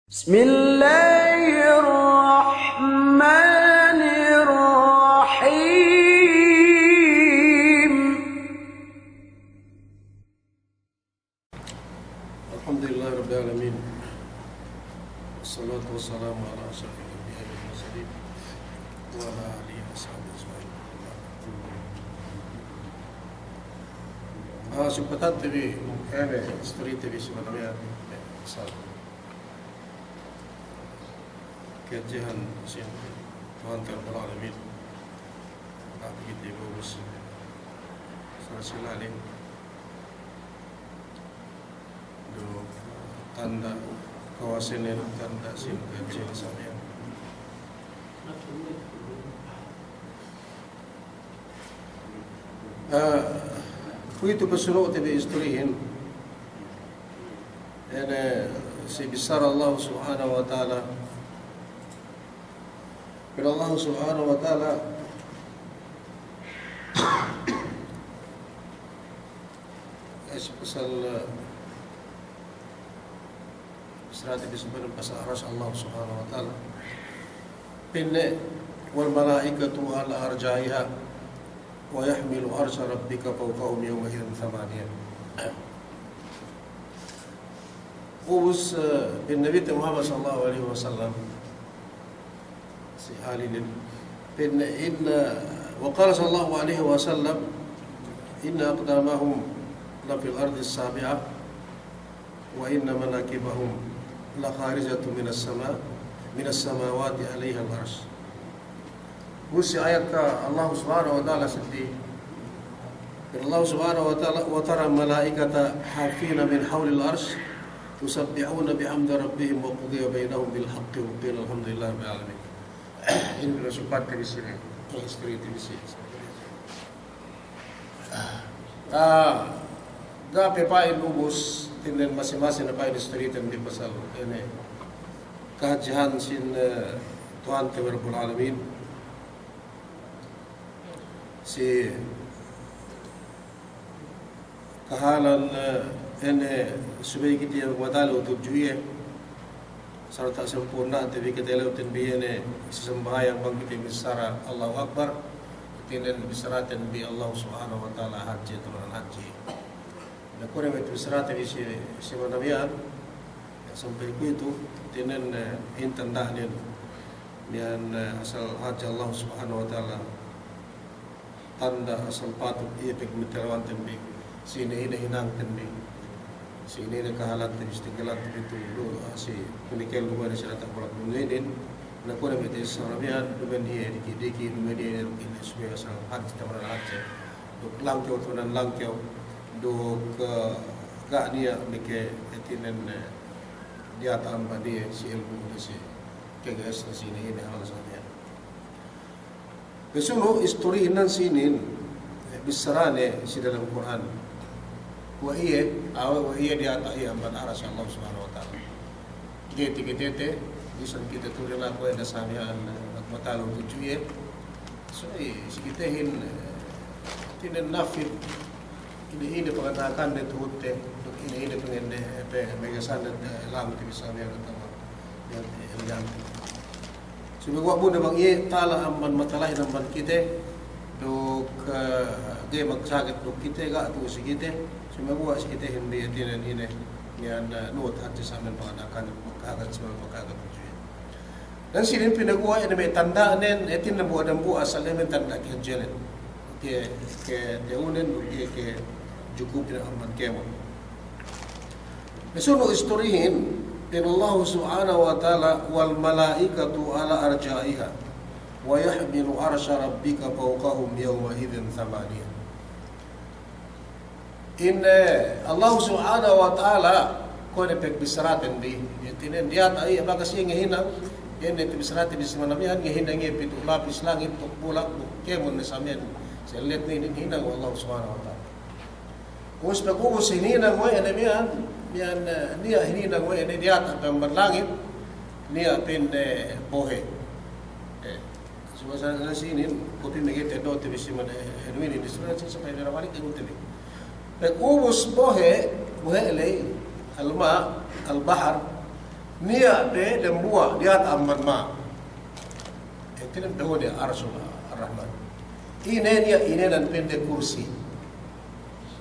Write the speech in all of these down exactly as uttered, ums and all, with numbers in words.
بسم الله الرحمن الرحيم. الحمد لله رب العالمين. والصلاة والسلام على أشرف الأنبياء والمرسلين وعلى آله وصحبه أجمعين. Ah, sugpatante bi, ine, istorite bi si manamehan, eh, sa kahadjehan sin Tuhante Rabbul Alamin. Tapi kite ubus sara si lalim. Duk tanda' kawasenen, tanda' sin kahadjehan sa miya'an. Eh, kuwe'itu pasunu' te bi istorihin. Ine, si bissara Allah Subhanahu wa Ta'ala. Pa'in Allah Subhanahu wa Ta'ala, eh, si pasal, eh, Bissarate bi si manamehan pasal aras Allah Subhanahu wa Ta'ala. Pa'inne, والملائكة على أرجائها ويحمل عرش ربك فوقهم يومئذ ثمانية. Ubus, eh, pa'in Nabi te Muhammad sallallahu alaihi wasallam, si hal inin. Pa'inne, إن، وقال صلى الله عليه وسلم: إن أقدامهم لفي الأرض السابعة وإن مناكبهم لخارجة من السماء، من السماوات عليها العرش. Ubus si ayat ka Allah Subhanahu wa Ta'ala seddili. Pa'in Allah Subhanahu wa Ta'ala, وترى الملائكة حافين من حول العرش يسبحون بحمد ربهم وقضي بينهم بالحق وقيل الحمد لله رب العالمين. Inin pasunu' te bi si ine, istorite bi si. Ah, ga' pe pa'in ubus, hātinen masi-masi ne pa'in istoriten bi pasal ine kahadjehan sin, eh, Tuhante Rabbul Alamin. Si kahalan, eh, ine subey kite matalew tudju iye. Sarta' sampurna' te bi katalewten bi ine si sambahayang bang kite bissara Allahu Akbar. Hātinen bissaraten bi Allah Subhanahu wa Ta'ala hadje, tamanan hadje. Na kuwe' ne me' bissarate bi si, si manamehan. Sampay kuwe'itu, hātinen, eh, in tanda'nen. Miya'an, eh, asal hadje Allah Subhanahu wa Ta'ala. Tanda' asal patut iye pagmatalewanten bi, si ine-ine hinangten bi, si ine-ine kahalanten bi, si tinggalanten bi tu'u, ah, si pinikel duma'in si diyata' bulak dunya inin. Na kuwe' ne me' te sa miya'an, duma'in iye diki'-diki', duma'in iye diki', subey asal hadje tamanan hadje. Duk langkew tamanan langkew, duk, eh, ga' niya' meke hātinen, eh, diyata' amban iye si ilmu' ne si kaga'esne si ine-ine hal sa miya'an. Pasunu' istorihin nan si inin, eh, bissarane si dalem Kur'an. Kuwe' iye, awe' we' iye diyata' iye amban aras Allah Subhanahu wa Ta'ala. Ga'i takitete, bisan kite tu'u ne kuwe' ne sa miya'an, eh, magmatalew tudju iye. So, eh, si kitehin, eh, hātinen nafid, ine-ine panganda'akanne tuhutte, ine-ine pangende, eh, pe-, megesanne, eh, langit bi sa miya'an atawa, eh, eh, langit. Sumeguwa' bu ne bang iye tala amban matalahin amban kite, duk, eh, ga'i magsaget duk kite, ga' tu'u si kite, sumeguwa' si kitehin bi hātinen ine, miya'an, eh, nuhut hadja sa miya'an panganda'akan, pagkahagan sa miya'an pagkahagan tudju iye. Dan si inin pinaguwa' ine me' tanda'nen, hātinen dambuwa'-dambuwa' asal ine me' tanda' kahadjenen. Ke, ke, ke unen, ke, ke jukupnen amban kēmon. Pasunu' istorihin, pa'in Allah Subhanahu wa Ta'ala, والملائكة على أرجائها ويحمل عرش ربك فوقهم يومئذ ثمانية. Ine, Allah Subhanahu wa Ta'ala, kuwe' ne pagbissaraten bi, hātinen diyata' iye bakas iye ngahinang, ine pagbissaraten bi si manamehan ngahinang iye pitu' lapis langit, duk bulak, duk kēmon ne sa miya'an, si elletne inin hinang we' Allah Subhanahu wa Ta'ala. Ubus pag ubus hininang we' ne miya'an, miya'an, eh, niya' hininang we' ne diyata' pe amban langit, niya' pa'in, eh, bohe'. Eh, subey sa, sa si inin, kuwe' pī magete do te bi si man, eh, inu inin, di subey sa, sa pa'in ne ramalik, inu te bi. Pag ubus bohe', bohe' ley, al-ma', al-bahar, Niya' pe dambuwa' diyata' amban ma'. Hātinen pa'unne Arsul Rahman. Ine niya', ine nan pa'inde kursi.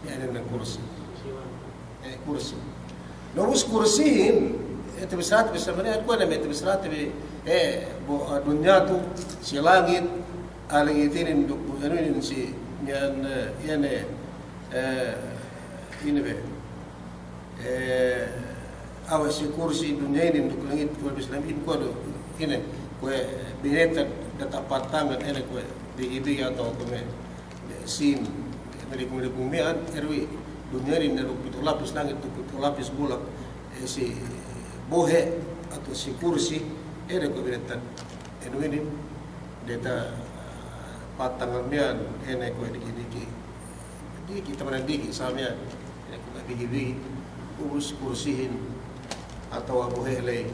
Niya' ine nan kursi. Eh, kursi. Na ubus kursihin, eh, tabissarate bi sa' miya'an, kuwe' ne me' tabissarate bi, eh, bu-, eh, dunya tu, si langit, ah, langit inin duk, anu inin si, miya'an, eh, iye ne, eh, ine be. Eh, awe' si kursi dunya inin duk langit, kuwe' bis langit, kuwe' du, ine, kuwe' binetad diyata' pattangan, ine, kuwe' bigi-bigi atawa kuwe' me' sin, me' likung-likung miya'an, iye du dunya inin, iye du pitu' lapis langit, duk pitu' lapis bulak, eh, si bohe' atawa si kursi, ine, kuwe' binetad, ine, inin, diyata' pattangan miya'an, ine, kuwe' diki'-diki'. Diki', tamanan diki', sa' miya'an. Ine, kuwe' bigi-bigi. Ubus kursihin. Atawa bohe' ley.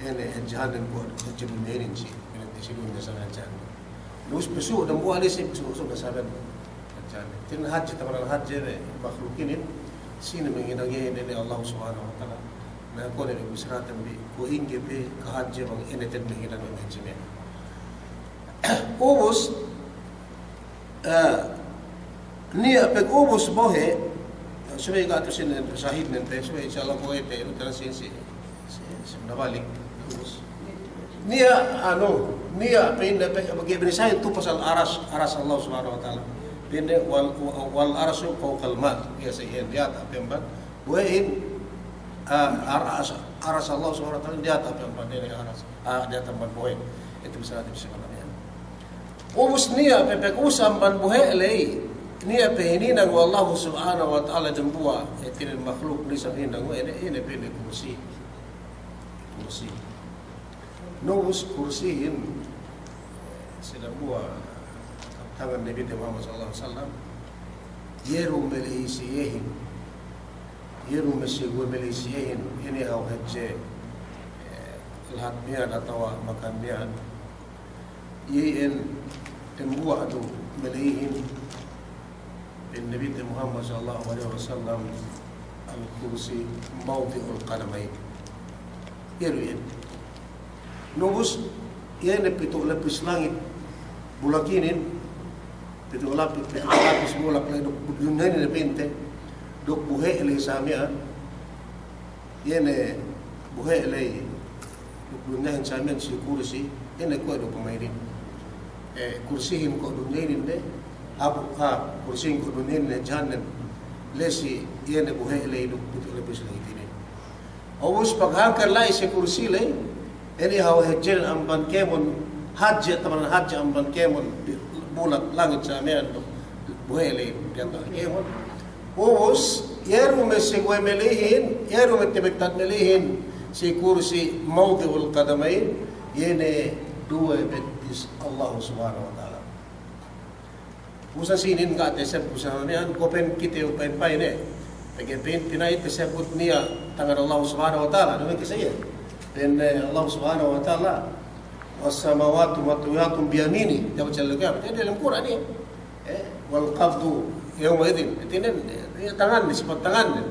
Ine, hadjehannen kuwe' hadje dunya inin si. Ine, si dunya sa' hadjehannen. Ubus pesu', dambuwa' ley si pesu', pesu' na sa' miya'an. Hadjehannen. Hātinen hadje, tamanan hadje ne, mahluk inin. Sine manghinang iye, ine, Allah Subhanahu wa Ta'ala. Na kuwe' ne bissaraten bi, kuwe' ingge pe kahadje bang ine te'ed manghinang hadje miya'an. Ubus, Eh, niya' pag ubus bohe', subey ga' tu sinin sahidnen pe, subey insya Allah bohe' te, lu taran sin si, si, si nabalik, ubus. Niya', anu, niya' pa'inde pe, bagi bini sahid tu pasal aras, aras Allah Subhanahu wa Ta'ala. Pa'inde wal, wal arsyu fawqal ma', iye sa' iyan diyata' pe amban bohe'in, ah, aras, aras Allah Subhanahu wa Ta'ala diyata' pe amban, ine, aras, ah, diyata' amban bohe'. Itu bisa, itu bisa kami. Ubus niya' pe pag ubus amban bohe' ley, niya' pe hininang we' Allahu Subhanahu wa Ta'ala dambuwa', hātinen mahluk ne isab hininang we', ine, ine pa'inde kursi. Kursi. Na ubus kursihin, si dambuwa' tangan Nabite Muhammad sallallahu alaihi wasallam, iye du mele'i si iyehin, iye du masi-, mele'i si iyehin, ine hawal hadje, eh, lahat miya'an atawa makan miya'an, iye iyan dambuwa' du mele'ihin, pa'in Nabite Muhammad sallallahu alaihi wasallam, al-kursi mawdi'ul qadamayn. Iye du iyan. Na ubus, iye ne pitu' lapis langit, bulak inin, pitu' lapis, pitu' lapis bulak ley duk dunya inin ne pa'inte, duk bohe' ley sa' miya'an, iye ne bohe' ley, duk dunyahin sa' miya'an si kursi, iye ne kuwe' du pamainin. Eh, kursihin kuwe' dunya inin ne, abu, ha, kursihin kuwe' dunya inin ne, hadjehannen. Ley si, iye ne bohe' ley duk pitu' lapis langit inin. Ubus paghangkan la'i si kursi ley, ine hawal hadje amban kēmon, hadje, tamanan hadje amban kēmon, bulak langit sa' miya'an duk bohe' ley diyata' kēmon. Ubus, iye du me' si kuwe' mele'ihin, iye du me' tabettat mele'ihin, si kursi mawdi'ul qadamayn, iye ne duwe bettis Allah Subhanahu wa Ta'ala. Ubus sinin ga' tasebbut sa' miya'an, kuwe' pa'in kite pa'in pa'in, eh. Pegge' pa'in pina'in tasebbut niya' tangan Allah Subhanahu wa Ta'ala, duma'in kite sa' iye. Pa'in, eh, Allah Subhanahu wa Ta'ala, "Was samawatu matwiyatun biyaminihi." Dapat sa' lagi apa? Iye dalem Kur'an iye. Eh, wal qabdu yawma idzin. Hātinen, eh, iye tanganne, sipat tanganne.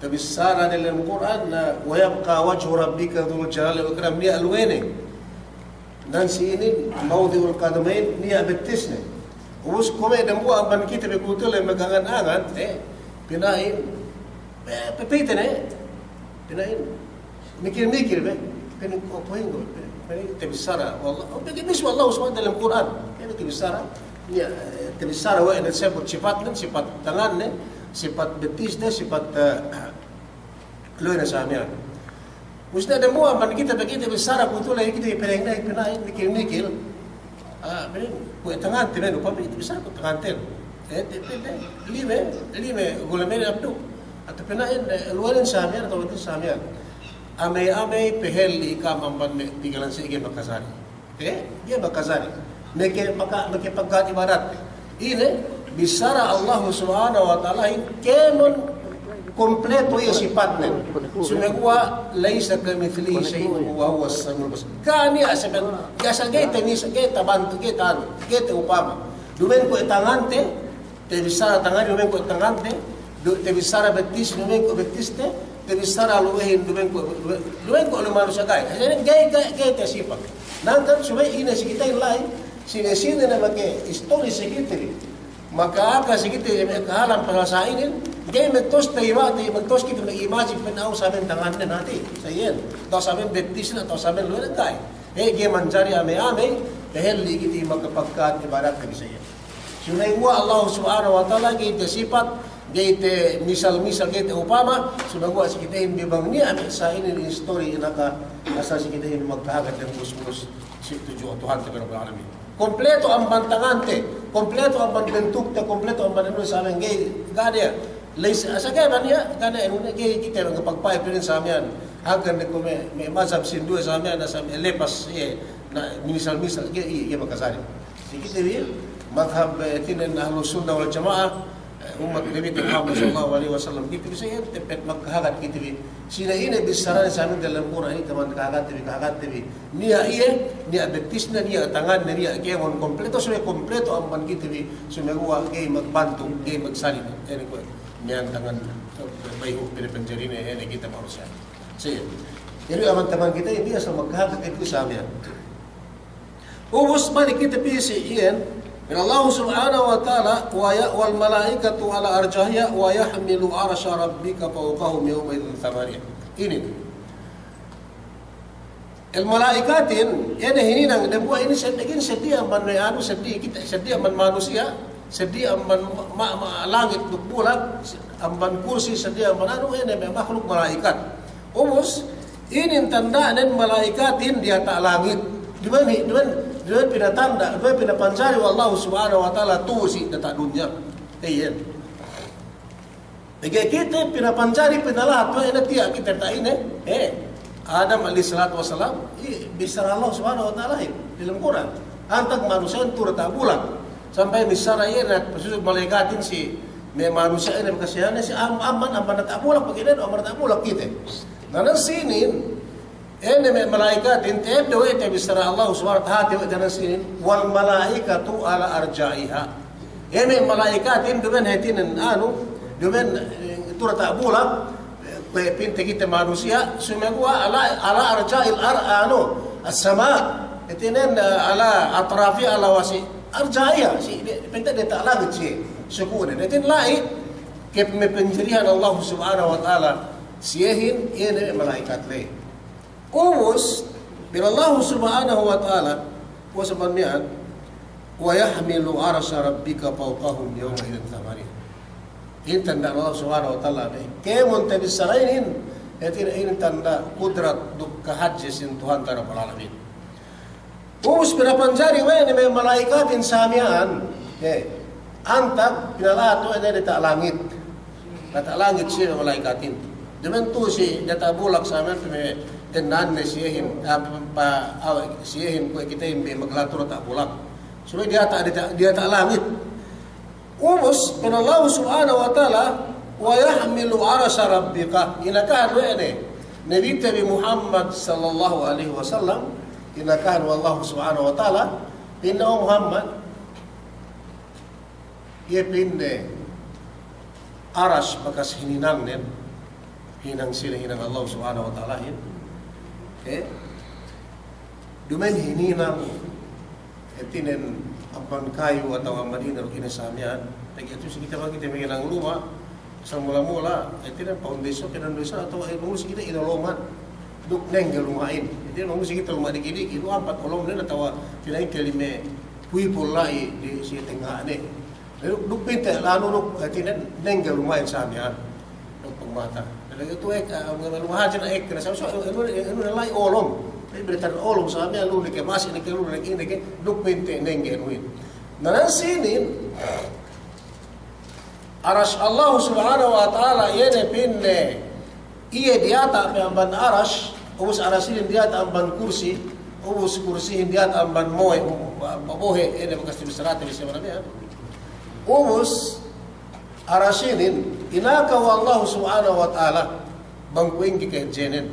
Tabissara dalem Kur'an, na, "Wa yabqa wajhu rabbika dzul jalali wal ikram." Niya' luwene. Nan si inin, mawdi'ul qadamayn, niya' bettisne. Ubus kuwe' dambuwa' amban kite bi kuwe'itu ley magangan-angan, eh, pina'in, eh, pe-, pa'inte ne, pina'in, mikil-mikil be, pa'in, oh, pa'in, pa'in, tabissara we' Allah, oh, pegge' bissā we' Allah subhanahu wa ta'ala dalem Kur'an, pa'in tabissara, niya', eh, tabissara we' ne sipat, sipat ne, sipat tanganne, sipat bettisne, sipat, eh, luwene sa' miya'an. Ubus ne dambuwa' amban kite bi kite bissara kuwe'itu ley kite pina'in, pina'in, mikil-mikil. Ah, pina'in, kuwe' tangante menu, pa'in kite bissara kuwe' tangante. Eh, te, te, te, lime, lime, gulame ne abdu. Atawa pina'in, eh, luwenen sa' miya'an, atawa bettis sa' miya'an. Amey-amey, pahalli' ka'am amban me' tigalan si ga'i makajari. Eh, ga'i makajari. Meke, maka, meke pagkahāti ibadat. Ine, bissara Allah subhanahu wa ta'alahin, kēmon kompleto iye sipatnen. Sumeguwa', "Laysa kamithlihi shay'un wa huwas sami'ul basir." Ga' niya' sepen, ga'i sa' ga'i te, ga'i tabantu, ga'i ta'anu, ga'i ta'upama. Duma'in kuwe' tangante, tabissara tangante, duma'in kuwe' tangante, du-, tabissara bettis, duma'in kuwe' bettiste, bissara luwehin, luwehin ko', luwe-, luwehin ko' luwe manusiya' ga'i. Hātinen ga'i, ga'i, ga'i tasipat. Hangkan subey ine si kitehin la'i, sine-sine ne make istori si kite bi, maka'aka si kite bi me' kahalan pasal sa' inin, ga'i magtūs taima', ga'i magtūs kite bi me' imajin pa'in aw samen tangannen hāti, sa' iyan. Atawa samen bettisnen, atawa samen luwehen, ga'i. Eh, ga'i manjari ame-ame, tahelli kite makapagka'at ibadat bi sa' iyan. Sumeguwa' Allah Subhanahu wa Ta'ala ga'i tasipat, ga'i tamisal-misal, ga'i ta'upama, sumeguwa' si kitehin bi bang niya' me' sa' inin istori inaka, asal si kitehin magkahagad dem ubus-ubus si tudju Tuhante bi Rabbul Alamin. Kompleto amban tangante, kompleto amban bentukte, kompleto amban anu sa' miya'an ga'i, ga'i niya'. La'i sa' ga'i bang niya', ga'i niya' anu, ga'i kite magpagpa'in pa'in sa' miya'an. Hangkan ne kuwe' me', me' mazhab sinduwe sa' miya'an, sa' me' lepas, iye, na, misal-misal, ga'i, iye, iye makajari. Si kite bi, mazhab, eh, hātinen Ahlus Sunnah wal Jama'ah, eh, ummat Nabi Muhammad sallallahu alaihi wasallam, kite bi sa' iyan, tepet magkahagad kite bi. Sine ine bissarane sa' miya'an dalem Kur'an inin, taman kahagad te bi, kahagad te bi. Niya' iye, niya' bettisne, niya' tanganne, niya' kēmon, kompleto, subey kompleto amban kite bi, sumeguwa' ga'i magbantu, ga'i magsalit, ine kuwe', miya'an tangan, bayhu' pinapanjarine, ine kite manusiya'. Sa' iyan. Jadi amban taman kite bi asal magkahagad kite bi sa' miya'an. Ubus balik kite pī si iyan, pa'in Allah Subhanahu wa Ta'ala, wa ya-, wal malaikatu ala arja'iha wa yahmilu arsya rabbika fawqahum yawma idzin thamaniya. Inin. El malaikatin, ine hininang, dembuwa' inin sed-, inin seddi amban me' anu, seddi kite, seddi amban manusiya', seddi amban ma-, ma-, ma-, langit duk bulak, amban kursi, seddi amban anu, ine me' mahluk malaikat. Ubus, inin tanda'nen malaikatin diyata' langit. Duma'in, duma'in, duma'in pinatanda', duma'in pinapanjari we' Allahu Subhanahu wa Ta'ala tu'u si diyata' dunya. Iyan. Pegge' kite pinapanjari, pinalahat we' ne tiya' kite ta'ine. Eh, Adam alaihis salatu wassalam, i-, bissara Allah Subhanahu wa Ta'alahin dalem Kur'an. Antag manusiya'in tu'u diyata' bulak. Sampay bissara iye ne, pasusug malaikatin si me' manusiya'in, me' kasihanne si am-, amban, amban diyata' bulak, pegge' ne amban diyata' bulak kite. Na, nan sinin, ine me' malaikatin, ta'eddo' we' te bissara Allah Subhanahu wa Ta'ala, hāti we' te nan sinin, wal malaikatu ala arja'iha. Ine me' malaikatin, duma'in hātinen anu, duma'in, eh, tu'u diyata' bulak, eh, kuwe' pa'inte kite manusiya', sumeguwa' ala, ala arja'il ar-, anu, as-sama'. Hātinen, eh, ala atrafi, ala wasi', arja'iha, si, de-, pa'inte diyata' langit si, sukunen. Hātinen la'i, ke me' panjarihan Allah Subhanahu wa Ta'ala, si iyehin, iye ne malaikat la'i. Ubus, pa'in Allahu Subhanahu wa Ta'ala, puwas amban miya'an, wa yahmilu arsya rabbika fawqahum yawma idzin thamaniya. Inin tanda' Allah Subhanahu wa Ta'ala, ne. Kēmon tabissara inin, hātinen inin tanda' kudrat duk kahadje sin Tuhanta Rabbul Alamin. Ubus pinapanjari we' ne me' malaikatin sa' miya'an, eh, antag pinalahat we' ne diyata' langit. Diyata' langit si me' malaikatin. Duma'in tu'u si diyata' bulak sa' miya'an, pama'in tenna'anne si iyehin, ah, pa, pa, awe', si iyehin kuwe' kitehin bi maglahat tu'u diyata' bulak. Subey diyata', diyata', diyata' langit. Ubus, pa'in Allahu Subhanahu wa Ta'ala, wa yahmilu arsya rabbika. Inakahan we' ne Nabite bi Muhammad sallallahu alaihi wasallam, inakahan we' Allahu Subhanahu wa Ta'ala, pa'inne, "O Muhammad, iye," pa'inne, "aras bakas hininangnen, hinang sine, hinang Allah Subhanahu wa Ta'alahin. Eh? Duma'in hininang, hātinen amban kayu atawa amban ine duk ine sa' miya'an." Pegge' tu'u si kite, bang kite maghinang luma', sa' mula-mula, hātinen foundation, pinandun sa' atawa, eh, bang si kite inoloman. Duk nengge luma'in. Hātinen bang si kite luma' diki'-diki', du ampat olomnen atawa pina'in ke lime kuwipul la'i di si tenga'ne. Duk, duk pinte lanu duk, hātinen nengge luma'in sa' miya'an. Duk pagmata. Duk itu ek, eh, luma' hadja ne ek, na sa', so, anu, anu la'i olom. Pegge' berita olom sa' miya'an, lu ne ke masi ne ke, lu ne ke ine ke, duk pinte nengge anuhin. Na, nan sinin, aras Allah Subhanahu wa Ta'ala, iye ne pa'inne, iye diyata' pe amban aras, ubus aras inin diyata' amban kursi, ubus kursihin diyata' amban mo'e, ba-, ba-, bohe', ine bakas tabissarate bi si manabi, ha? Ubus aras inin, inaka we' Allah Subhanahu wa Ta'ala, bang kuwe' ingge kahadjenen.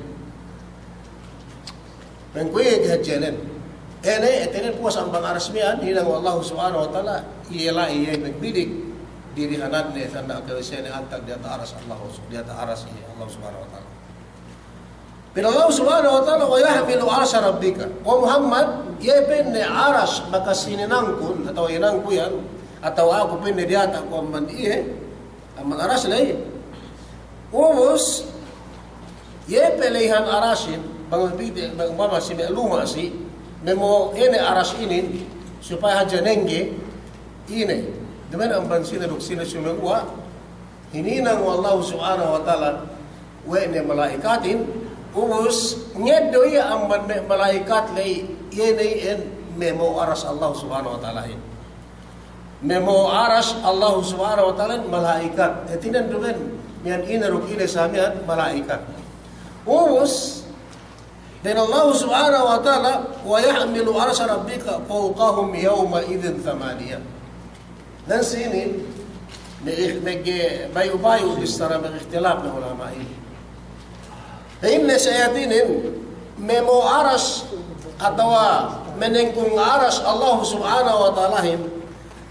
Bang kuwe' ingge kahadjenen. Ine, hātinen puwas amban aras miya'an, hinang we' Allah Subhanahu wa Ta'ala, iye la'i iye magbilik diri hanadne, tanda' kawesene antag diyata' aras Allah, diyata' aras Allah Subhanahu wa Ta'ala. Pa'in Allah Subhanahu wa Ta'ala, "Wa yahmilu arsha rabbika." O Muhammad, iye pa'inne aras bakas hininangkun, atawa hinangku iyan, atawa aku pa'inne diyata' ku amban iye, amban aras ley. Ubus, iye pe ley han arasin, bang pite, bang umpama si me' luma' si, me' mo'o ine aras inin, supaya hadja nengge, ine. Duma'in amban sine duk sine sumeguwa', hininang we' Allahu Subhanahu wa Ta'ala we' ne mala'ikatin, ubus ngeddo' iye amban me' mala'ikat ley, iye ne iyan me' mo'o aras Allahu Subhanahu wa Ta'alahin. Me' mo'o aras Allahu Subhanahu wa Ta'alahin mala'ikat. Hātinen duma'in, miya'an ine duk ine sa miya'an mala'ikat. Ubus, pa'in Allahu Subhanahu wa Ta'ala, "Wa yahmilu arsha rabbika fawqahum yawma'idhin thamaniya." Nan sinin, me', me' bayu'-bayu' bissara, me' ikhtilaf me' ulama'in. Pa'inne si ayat inin, me' mo'o aras atawa me' nenggung aras Allahu Subhanahu wa Ta'alahin,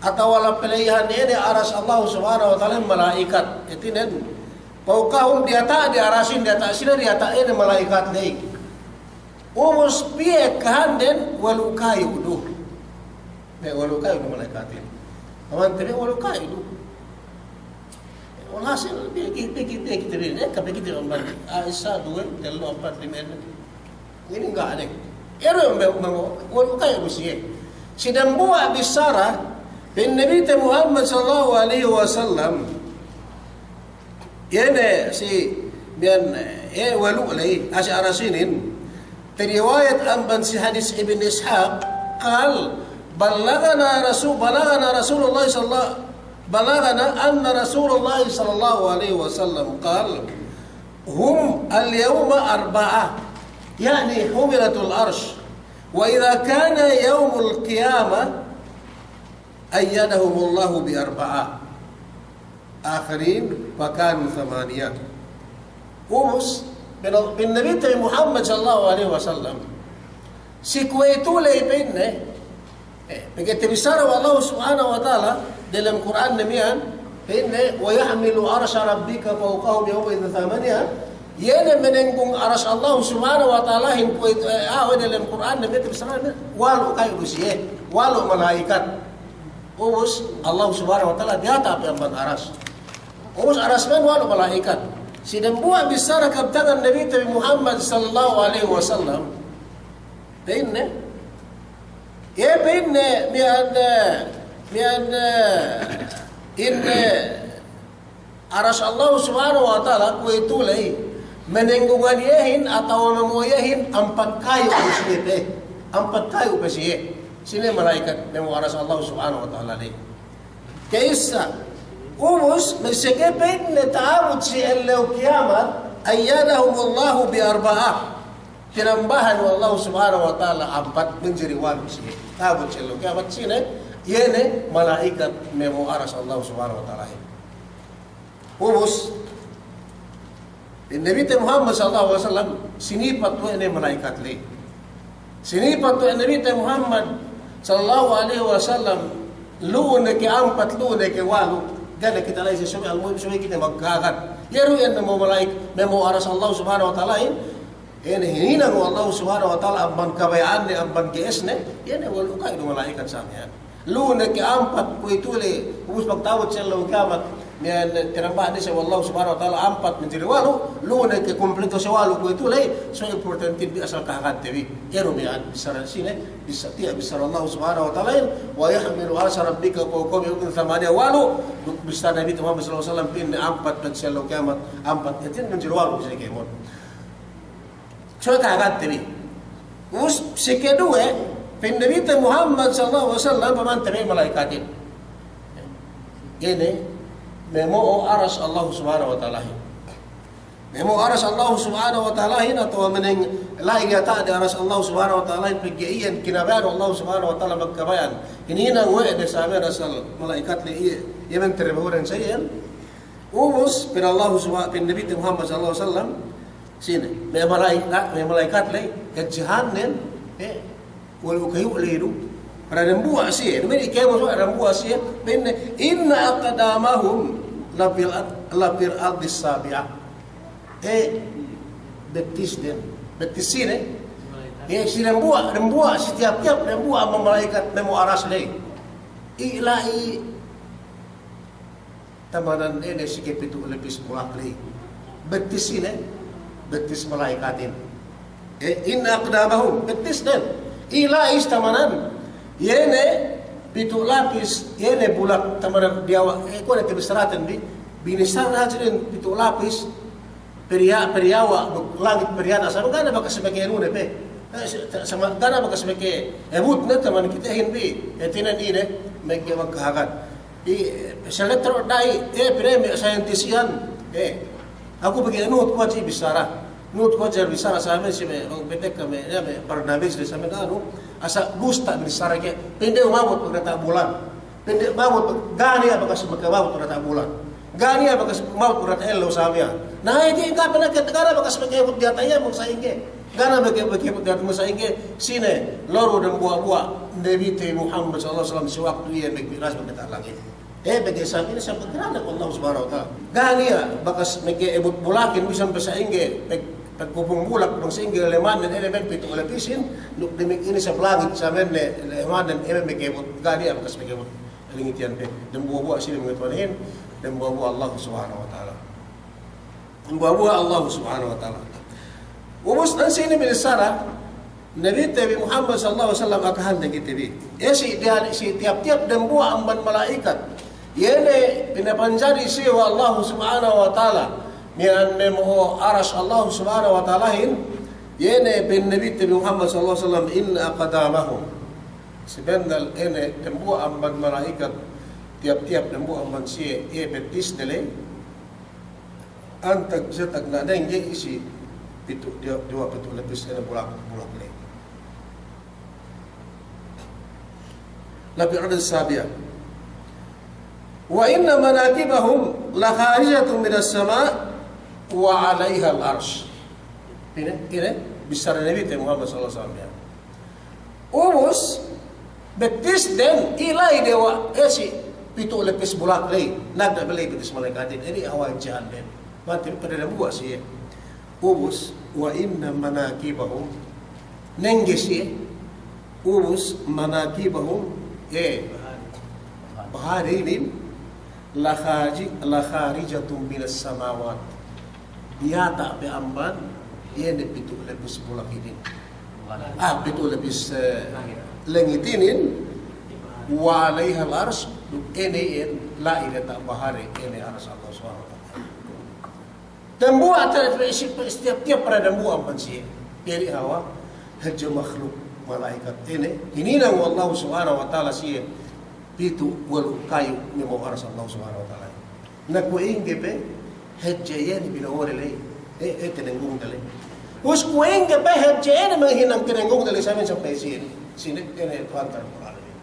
atawa la'i pe ley han ine aras Allahu Subhanahu wa Ta'alahin mala'ikat. Hātinen, fawqahum diyata', di arasin diyata', sine diyata' ine mala'ikat ley. Ubus piye kahanden, walu' kayu du. Me' walu' kayu du mala'ikatin. Amante me' walu' kayu du. Walhasil, piye ki-, piye ki-, piye kite bi, ekka piye kite bi amban, ah, isa, duwe, tellu, ampat, lime, ennem. Inin ga' ne. Iye du me', me', me' walu' kayu du siye. Si dambuwa' bissara, pa'in Nabite Muhammad sallallahu alaihi wasallam, iye ne si miya'an, eh, walu' ley, ah, si aras inin. Riwayat amban si hadis Ibn Ishaq, qal, ballagana Rasul, ballagana Rasulullah sallallahu, ballagana anna Rasulullah sallallahu alaihi wasallam qal, hum al-yawma arba'a, ya'ni humilatul arsh, wa idha kana yawmul qiyamah, ayyadahumullahu bi arba'a akharin fakanu thamaniya. Ubus, pa'in, pa'in Nabite Muhammad sallallahu alaihi wasallam, si kuwe'itu ley pa'inne, eh, pegge' tabissara we' Allahu Subhanahu wa Ta'ala, delem Kur'anne miya'an, pa'inne, "Wa yahmilu arsha rabbika fawqahum yawma'idhin thamaniya." Iye ne me' nenggung aras Allahu Subhanahu wa Ta'alahin kuwe'itu, eh, ah, we' delem Kur'anne miya'an tabissara ne, walu' kayu du siye, walu' mala'ikat. Ubus, Allahu Subhanahu wa Ta'ala diyata' pe amban aras. Ubus aras miya'an walu' mala'ikat. Si dambuwa' bissara kabtangan Nabite bi Muhammad sallallahu alaihi wasallam, pa'inne, iye pa'inne miya'an, miya'an, ine, aras Allahu Subhanahu wa Ta'ala kuwe'itu ley, me' nenggungan iyehin atawa me' mo'o iyehin ampat kayu pe siye pe. Ampat kayu pe siye. Sine mala'ikat me' mo'o aras Allahu Subhanahu wa Ta'ala ley. Ka'issa, ubus, me' seke pa'inne ta'abut si ellew kiyamat, ayyadahumullahu bi arba'a. Tinambahan we' Allahu Subhanahu wa Ta'ala ampat manjari walu' siye. Ta'abut si ellew kiyamat sine, iye ne mala'ikat me' mo'o aras Allahu Subhanahu wa Ta'alahin. Ubus, Nabite Muhammad sallallahu alaihi wasallam, sinipat we' ne mala'ikat ley. Sinipat we' Nabite Muhammad sallallahu alaihi wasallam, lu'u ne ke ampat, lu'u ne ke walu', ga' ne kite la'i si subey, al-muhim subey kite magkahagad. Iye du iyan me' mo'o mala'ik-, me' mo'o aras Allah Subhanahu wa Ta'alahin, iye ne hininang we' Allah Subhanahu wa Ta'ala amban kabaya'anne, amban ge'esne, iye ne walu' kayu du mala'ikat sa miya'an. Lu'u ne ke ampat kuwe'itu ley, ubus pagta'abut si ellew kiyamat, miya'an tinambahan ne siye we' Allah Subhanahu wa Ta'ala ampat manjari walu', lu'u ne ke kumpleto si walu' kuwe'itu ley, so importante bi asal kahagadte bi. Iye du miya'an bissara sine, bissā, tiya' bissara Allah Subhanahu wa Ta'alahin, wa yahmilu arsha rabbika fawqahum yawma'idhin thamaniya, walu', duk bissā Nabi Muhammad sallallahu alaihi wasallam pa'inne ampat pag si ellew kiyamat, ampat, hātinen manjari walu' sine kēmon. So kahagadte bi. Ubus, si keduwe, pa'in Nabite Muhammad sallallahu alaihi wasallam, pamante bi mala'ikatin. Ine, me' mo'o aras Allah Subhanahu wa Ta'alahin. Me' mo'o aras Allah Subhanahu wa Ta'alahin, atawa me' neng la'i diyata'de aras Allah Subhanahu wa Ta'alahin, pegge' iyan kinabaya'an Allah Subhanahu wa Ta'ala magkabaya'an. Hininang we' de sa miya'an asal mala'ikat ley iye, iye mantarbahu den sa iyan. Ubus, pa'in Allah Subha-, pa'in Nabite Muhammad sallallahu alaihi wasallam, sine, me' mala'ika-, me' mala'ikat ley, kadjihannen, eh, walu' kayu ley du. Para dambuwa' siye, duma'in kēmon dambuwa' siye, pa'inne, "Inna aqdamahum lafil ard-, lafil ardis sabi'ah." E, bettisden, bettis sine? E, si dambuwa', dambuwa', si tiyap-tiyap dambuwa' amban mala'ikat me' mo'o aras ley. I la'i tamanan ēne si ke pitu' lepis bulak ley. Bettis sine? Bettis mala'ikatin. E, inna aqdamahum, bettisden. I la'i si tamanan. Iye ne pitu' lapis, iye ne bulak tamanan diyawa'. E, kuwe' ne tabissaraten bi, binissara hadja den pitu' lapis, periya-, periyawa' duk langit periyata', sama ga' ne bakas meke anu ne pe. E, sa-, sama ga' ne bakas meke ebut ne taman kitehin bi. E, hātinen ine, meke magkahagad. I, sa letter da'i, e, pire me' scientist iyan, e, aku pegge' nuhut ku hadja bissara. Nuhut ku hadja bissara sa me' si me', bang petek me', ya, me' Barnabas de sa me' anu, asal dusta bissara ke, pa'inde umabut diyata' bulan. Pa'inde umabut, ga' niya' bakas maka'abut diyata' bulan. Ga' niya' bakas umabut diyata' ellew sa miya'an. Na, e, di' ga' pa'in ke, ga' niya' bakas maka'abut diyata' iye, bang sa'ingge. Ga' ne meke-, meke-, meke-, meke-, sa'ingge sine, loru dambuwa'-buwa' Nabite Muhammad sallallahu alaihi wasallam si waktu iye magmi'raj magdiyata' langit. E, pegge' sabab ine, sabab pagranne we' Allah Subhanahu wa Ta'ala. Ga' niya' bakas meke ebut bulakin bisan pe sa'ingge, pag-, pagkupung bulak bang sa'ingge lemannen, e, leman pitu' lepisin, duk damikkiyan isab langit sa'amen ne lemannen, e, meke ebut, ga' niya' bakas meke ebut. Langit iyan pe, dambuwa'-buwa' sine mangituwanin, dambuwa'-buwa' Allah Subhanahu wa Ta'ala. Dambuwa'-buwa' Allah Subhanahu wa Ta'ala. Ubus nan sine binissara Nabite bi Muhammad sallallahu alaihi wasallam, akahanne kite bi. E, si diya-, si tiyap-tiyap dambuwa' amban mala'ikat, iye ne pinapanjari siye we' Allah Subhanahu wa Ta'ala, miya'an me' mo'o aras Allah Subhanahu wa Ta'alahin, iye ne pa'in Nabite bi Muhammad sallallahu alaihi wasallam, "Inna aqdamahum." Sabennal ēne dambuwa' amban mala'ikat, tiyap-tiyap dambuwa' amban siye, iye bettisde ley, antag sa tagna' dengge isi pitu', diya-, diyawa' pitu' lepis ēne bulak, bulak ley. Lafil ardis sabi'ah. "Wa inna manakibahum lakharijatun minas sama' wa 'alaihal arsh." Ine, ine, bissara Nabite Muhammad sallallahu alaihi wasallam iyan. Ubus, bettisden, i la'i diyawa', e, si pitu' lepis bulak ley, nagna' bi ley bettis mala'ikatin, ine hawal jahan den. Mante, pegge' dambuwa' siye. Ubus, "Wa inna manakibahum," nengge siye. Ubus, "manakibahum," e, bahari inin, "lakhaji-, lakharijatun minas samawat." Diyata' pe amban, iye ne pitu' lepis bulak inin. A, pitu' lepis, e, langit inin, "wa 'alaihal arsh," duk ēne iyan la'i diyata' bahari, ēne aras Allah Subhanahu wa Ta'ala. Dambuwa' te-, si-, si tiyap-tiyap para dambuwa' amban siye. Pegge' hawal hadja makhluk mala'ikat ēne, hininang we' Allah Subhanahu wa Ta'ala siye pitu' walu' kayu me' mo'o aras Allah Subhanahu wa Ta'ala. Na kuwe' ingge pe hadja iye ne bino'o de ley, e, e, tinenggung de ley. Ubus kuwe' ingge pe hadja iye ne manghinang tinenggung de ley sa'amen sampay sine, sine, ēne Tuhan Rabbul Alamin.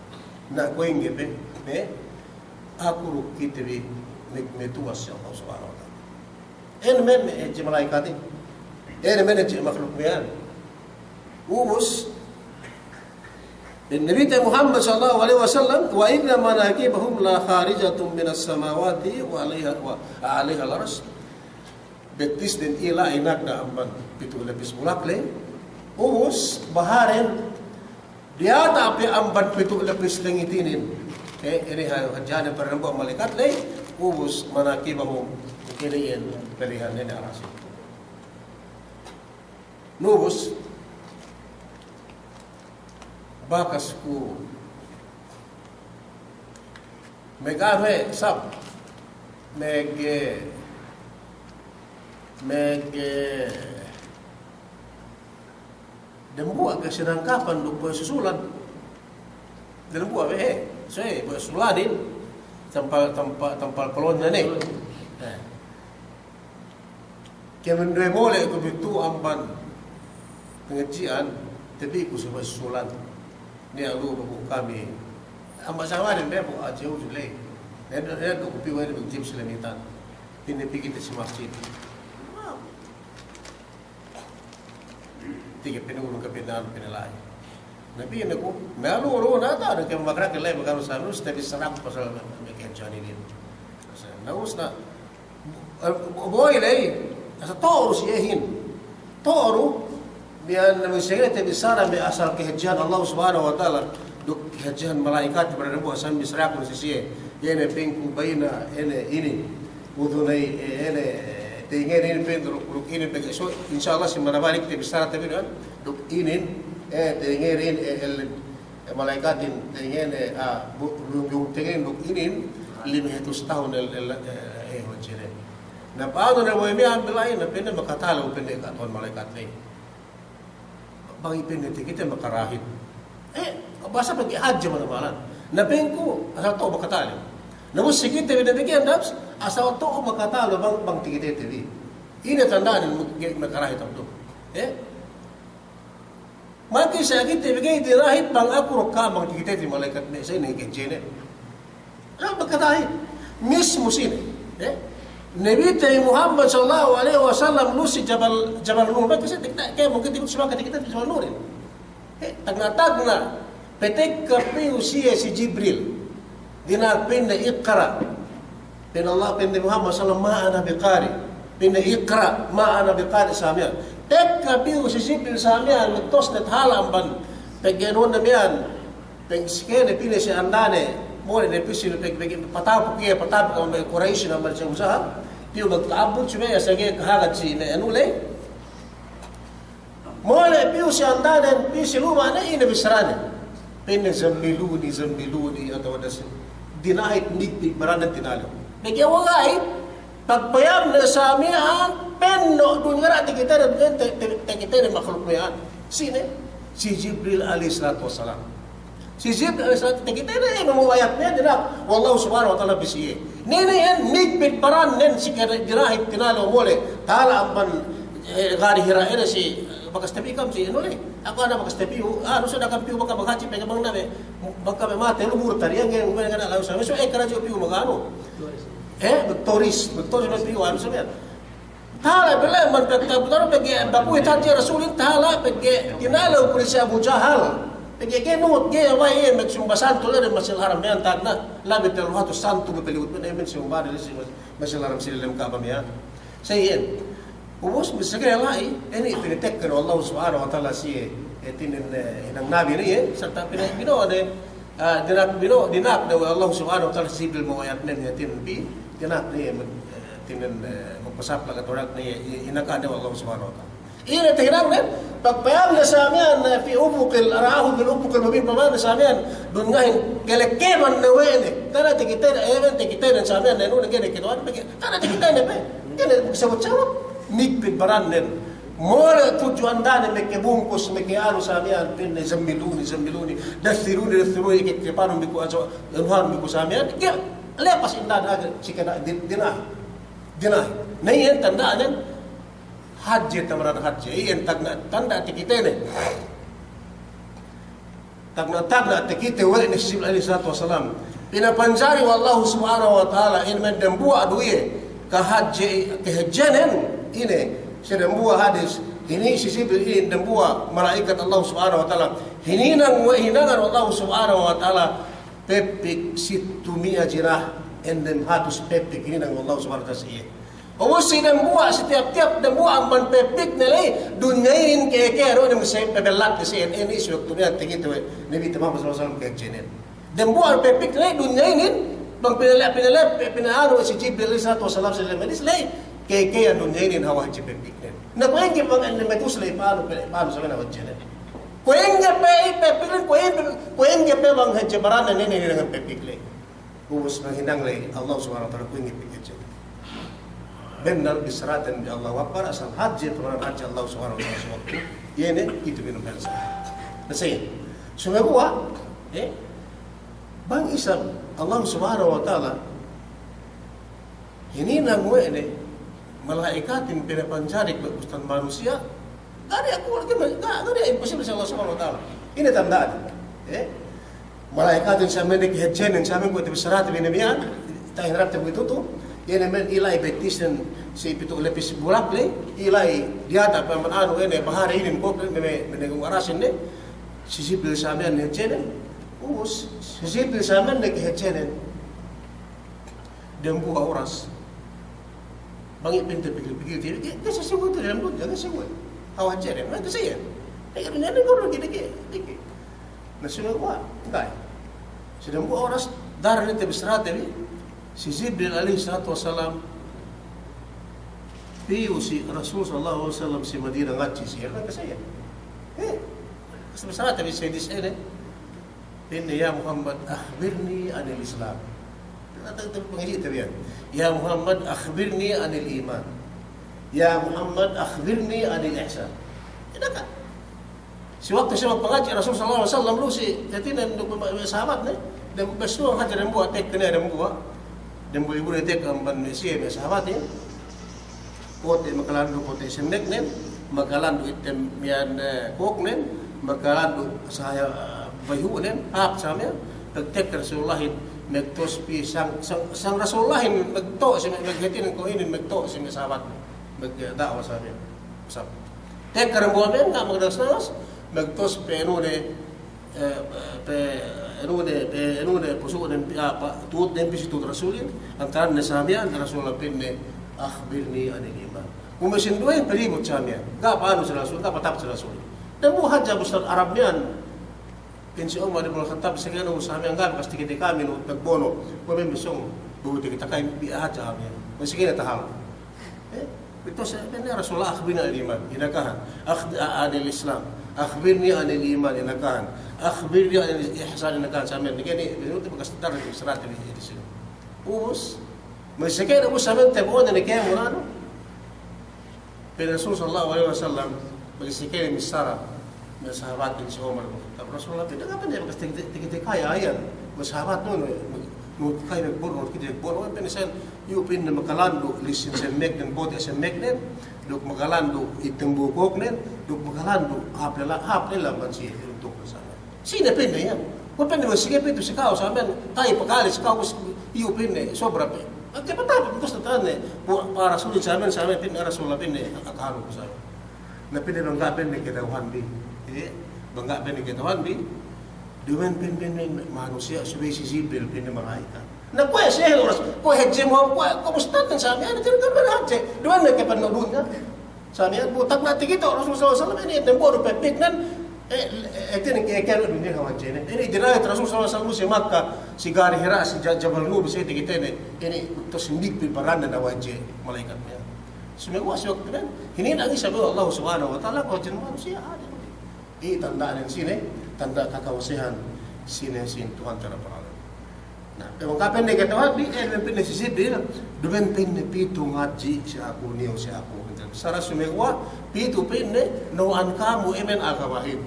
Na kuwe' ingge pe, e, aku duk kite bi me', me' tuwas si Allah Subhanahu wa Ta'ala. Ēne me' hadje mala'ikatin. Ēne me' hadje makhluk miya'an. Ubus, pa'in Nabite Muhammad sallallahu alaihi wasallam, "Wa inna manakibahum lakharijatun minas samawati wa 'alaiha, wa 'alaihal arsh." Bettisden i la'i nagna' amban pitu' lepis bulak ley. Ubus, baharen, diyata' pe amban pitu' lepis langit inin. E, ine ha-, hadja ne para dambuwa' mala'ikat ley, ubus manakibahum, ine iyan pelihan ine aras. Na ubus, bakas ku, mege' we' sab, mege', mege', Dembuwa' ke sinangkapan duk bohe' susulan. Dembuwa' we' he', so he' bohe' susulanin, tampal, tampal, tampal kolonne ne. Eh. Kēmon duwe mole' ku bi tu'u amban pangadji'an, tabi' ku si bohe' susulan. Niya' lu'u babu kami. Amba' samanin be bu aji'u jule. Endo, endo ku pi we' ne magjim si lamitan. Pī ne pī kite si masjid. Tige pinulung ke pina'an pinala'i. Na pa'inne ku, me' a'a lu, lu, na ta'u du ke magrakil la'i maganu sa, lu, si tabissaraku pasal me', me' kehadjehan inin. Na ubus na, eh, bo-, boy la'i, asal to'o du si iyehin. To'o du, miya'an na misi tabissara me' asal kehadjehan Allah Subhanahu wa Ta'ala, duk kehadjehan mala'ikat, bennal bu asal bissaraku si siye. Iye ne pa'inku bayna, iye ne inin. Udhunay, eh, ine, eh, tengeren inin pa'in duk, duk inin pegge' so, insya Allah si manabalik tabissara tabi' kan, duk inin, eh, tengeren, eh, el, eh, mala'ikatin tengeren, eh, ah, bu-, lunjung tengeren duk inin, lime hatus tahun el, el, eh, eh, wajine. Na pa'anu ne boy miya'an bi la'i, na pa'inne makatalew pa'inne ka'atuhan mala'ikat la'i. Bang iye pa'inne takite makarahit. Eh, bahasa pegge' hadje manabalan. Na pa'inku, asal to'o makatalew. Na ubus si kite bi damikkiyan, asal to'o makatalew bang, bang takitete bi. Ine tanda'nen mu-, ge-, makarahit abdu. Eh? Maki sa kite bi ga'i dinahit bang aku duk ka'am bang takitete bi mala'ikat me' sa ine kejene. Lalu makatahit. Mismu sine, eh? Nabite Muhammad sallallahu alaihi wasallam lu si Jabal, Jabal Nur. Maka sa takite, kaya mungkin takite si maka takite Jabal Nurin. Eh, tagna'-tagna'. Patekka piyu siye si Jibril. Dina'ak pa'inne iqra'. Pa'in Allah, pa'in Nabi Muhammad sallallahu alaihi wasallam, ma ana biqari'. Pa'inne iqra', ma ana biqari', sa miya'an. Tekka piyu si Jibril sa miya'an, magtawassit tahala' amban pegge' anu ne miya'an. Pegge' si kene pa'inne si andane, mole' ne pisi pegge', pegge' patapuk iye, patapuk amban Quraish amban si Abu Jahal, piyu magta'abbud, subey asal ga'i kahagad si me' anu ley. Mole' piyu si andane, piyu si luma'ne, ine bissarane. Pa'inne zammiluni, zammiluni, atawa dasi. Dinahit nigpit baranne dinalew. Pegge' we' ga'i, pagpayamne sa miya'an, penno' dunya ga' takitene, dunya te-, te-, takitene makhluk miya'an. Sine? Si Jibril alaihi salatu wassalam. Si Jibril alaihi salatu, takitene, eh, me' ayatne dina'ak we' Allah subhanahu wa ta'ala bi siye. Nene iyan, nigpit barannen si kene dinahit dinalew mole'. Tahala' amban, eh, gari Hira ine si, bakas tapi'u kam si, anu le. Aku ana bakas tapi'u, anu sa dakan piyu baka bahadji pegge' bang nabe, baka me' mate lu murtad iyan, ngen, ngen, ngen, lalu sa, so, eh, karaji piyu maganu. Eh, magturis, magturis me' piyu, anu sa, Tahala' pele man pegge' Abu Dharr pegge' bakuhi hadja Rasulin, tahala' pegge' tinalew kuli si Abu Jahal. Pegge' ga'i nuhut, ga'i we' iye magsumba santu ley Masjidil Haram miya'an tagna'. Labi tellu hatus santu be paliwut miya'an, iye magsumba dili si Mas-, Masjidil Haram si lem Ka'bah miya'an. Sa iyan. Ubus, missā ga'i la'i, inin pinatekka we' Allah Subhanahu wa Ta'ala si iye, hātinen, eh, hinang nabi ne iye, sarta' pina-, bino'o ne, ah, dina'ak, bino'o, dina'ak ne we' Allah Subhanahu wa Ta'ala si Jibril me' ayatnen, hātinen bi, dina'ak ne iye, eh, Tinen, eh, magpasaplag aturan ne, i-, inakahan we' Allah Subhanahu wa Ta'ala. Ine tahinangnen, pagpayamne sa miya'an, eh, fi ufuqil, ra'ahu fil ufuqil mubin, payamne sa miya'an, dun ngahin, kelekkeman ne we' ne. Tana' takitene, eh, men takitene sa miya'an, ne, nu, ne, kene, kene, kene, tana' takitene pe. Kene, sabut-sabut, nigpit barannen. Mole' tudju andane, meke bungkus, meke anu sa miya'an, pa'inne zammiluni, zammiluni, daththiruni, daththiruni, ke, ke panu biku aso, anuhan biku sa miya'an, ke, lepas indane age, si kene, di-, dinahi. Dinahi. Na iyan tanda'nen hadje, tamanan hadje. Iyan tagna', tanda' takitene. Tagna', tagna' takite we' ne si Jibril alaihi salatu wassalam. Pinapanjari we' Allah Subhanahu wa Ta'ala, ine men dembuwa' du iye kahadje, kahadjenen, ine, si dembuwa' hadis, hini si Jibril inin dembuwa' mala'ikat Allah Subhanahu wa Ta'ala. Hininang we', hinangan we' Allah Subhanahu wa Ta'ala, peppik sittu mi'a jinah, enem hatus peppik hininang we' Allah Subhanahu wa Ta'ala si iye. Ubus si dembuwa', si tiyap-tiyap dembuwa' amban peppikne ley, dunya inin keke, anu, ine masi pebellat si inin, isi waktu niya' takite we' Nabi Muhammad sallallahu alaihi wasallam kahadjenen. Dembuwa' peppikne ley, dunya inin, bang pinale', pinale', pe-, pinaanu si Jibril alaihi salatu wassalam si lem hadis ley, keke dunya inin hawal si peppiknen. Na kuwe' ingge bang ine metus ley, pa'anu pe, pa'anu sa miya'an hadjenen. Kuwe' ingge pe, i peppiknen, kuwe' ingge, kuwe' ingge pe bang hadje barannen inin, inin dengan peppik ley. Ubus manghinang ley Allah Subhanahu wa Ta'ala kuwe' ingge pe hadje. Bennal bissaraten bi Allahu Akbar, asal hadje, tamanan hadje Allah Subhanahu wa Ta'ala si waktu. Iye ne, itu binum bangsa. Na sa iyan. Sumeguwa', eh, bang isab Allah Subhanahu wa Ta'ala hininang we' ne, mala'ikatin pinapanjari kuwe' bustan manusiya', ga' niya' kuwe' lagi, ga', ga' niya' imposible si Allah Subhanahu wa Ta'ala. Ine tanda'nen, eh? Mala'ikatin sa miya'an kahadjenen, sa miya'an kuwe' tabissarate bi ne miya'an, tahinarapte bi tu'u, iye ne men ila'i bettisnen si pitu' lepis bulak ley, ila'i diyata' pe amban anu ine bahari inin kuwe' me', me', me' nenggung arasin ne, Si Jibril samiyan ne hadjenen, ubus, si Jibril samiyan ne hadjenen. Dambuwa' oras. Bang iye pa'inte pikil-pikil, ga'i, ga'i sasingguwa' tu dambuwa', ga'i sasingguwa'. Hawal hadjenen, ga'i sasingguwa'. Ga'i, ga'i, ga'i, ga'i. Na, sumeguwa', ga'i. Si dambuwa' oras, daran ne tabissarate bi si Jibril alaihi salatu wassalam, pī si Rasul sallallahu alaihi wasallam si Madina ngadji' si iye, ga'i sasingguwa'. Eh, tabissarate bi si hadis inin. Pa'inne, "Ya Muhammad, akhbirni anil Islam." Tata, tata pangadji' tabiyan. "Ya Muhammad, akhbirni anil iman. Ya Muhammad, akhbirni anil ihsan." Ine ka? Si waktu siye magpangadji' Rasul sallallahu alaihi wasallam lu si, hātinen duk me', me' sahabatne, dem, bes tu'u hadja dambuwa' tekka ne dambuwa'. Dambuwa' ibu ne tekka amban me' siye me' sahabatnen. Kote' makalandu' kote' semmeknen, makalandu' item miyan, eh, kōknen, makalandu' sahaya, eh, bayhu'nen, hāp samiyan, pagtekka Rasulullahin, magtospi sang, sang, sang Rasulullahin, magto' si, mag-, hātinen ko' inin, magto' si me' sahabatnen, magda'wa samiyan. Sab-, tekka dambuwa' miyan, ga' magdanas-danas, magtospi anu ne, eh, pe, anu ne, pe, anu ne, pusu'nen, pi-, apa, tuhutnen pī si tuhut Rasulin, antaran ne samiyan, Rasulullah pa'inne, "Akhbirni anil iman." Kume' sinduwehin palibut samiyan. Ga' pa'anu si Rasul, ga' patapit si Rasul. Dambuwa' hadja ustad Arab miyan, pa'in si Umar ibn Khattab, "Sakene samiyan, ga' bakas takite kami nuhut pagbono'." Kuwe' me' sōng, bu takite kami, bi hadja samiyan. Kuwe' sakene tahal. Eh, itu sa-, pa'inne Rasulullah, "Akhbirni anil iman," inakahan. Akh-, a-, anil Islam. "Akhbirni anil iman," inakahan. "Akhbirni anil ihsan," inakahan. Samiyan, ini, ini, ini, bakas tadar, ini, serat, ini, ini, sini. Ubus, me' sakene, ubus, samiyan, tabo'one ne kēmon, anu. Pa'in Rasul sallallahu alaihi wasallam, bang sakene missara, me' sahabatin si Umar bin Khattab, Rasulullah, pa'inne, "Ga' pe ne bakas takite, takite kami iyan, me' sahabatnun, nuhut kami magbono', nuhut kite magbono'." Pa'inne, "Samiyan, iyu'," pa'inne, "makalandu' lisin semmeknen, bote' semmeknen, duk makalandu' item bu kōknen, duk makalandu' hāp lella, hāp lella amban si untuknen samiyan." "Sine," pa'inne, "iyan?" "Kuwe'," pa'inne, "bang sakene pitu si ka'u samiyan, ta'i pakale si ka'u, bus iyu'," pa'inne, "sobra pe." Ake patapit, bus tata'anne, bu, pa Rasulin samiyan, samiyan, pa'inne, "Rasulullah," pa'inne, "akahanun ku samiyan." Na, pa'inne, "Bang ga'," pa'inne, "kata'uhanbi." Eh, "Bang ga'," pa'inne, "kata'uhanbi, duma'in," pa'inne, "pa'inne, "manusiya' subey si Jibril," pa'inne, "malaikat." Na, kuwe' si ehel oras, kuwe' hadje mu, kuwe', kuwe' ustadnen samiyan, tiya' kan hadje. Duma'in ne ke pannudunya. Samiyan, bu, tagna' takite Rasul sallallahu alaihi wasallam, inin dambuwa' du pepiknen, eh, eh, inin ke, ke, dunya hawal hadjenen. Inin dina'it Rasul sallallahu alaihi wasallam si Makkah, si Gari Hira, si Ja-, Jabal Nur, si takitene, inin, terus sindig pi baranne hawal hadje malaikat iyan. Sumeguwa' si waktunen, hininang isab we' Allah Subhanahu wa Ta'ala, kuwe' hadje manusiya', hadje. Iye tanda'nen sine, tanda' kakawasehan sine, sin Tuhan Rabbul Alamin. Na, bang ga' pa'inne kata'uhanbi, eh, duma'in pa'inne si Jibril, duma'in pa'inne pitu ngadji' si aku, niyu' si aku. Sara sumeguwa', pitu pa'inne, nawa'an kamu, iye me' agamahin.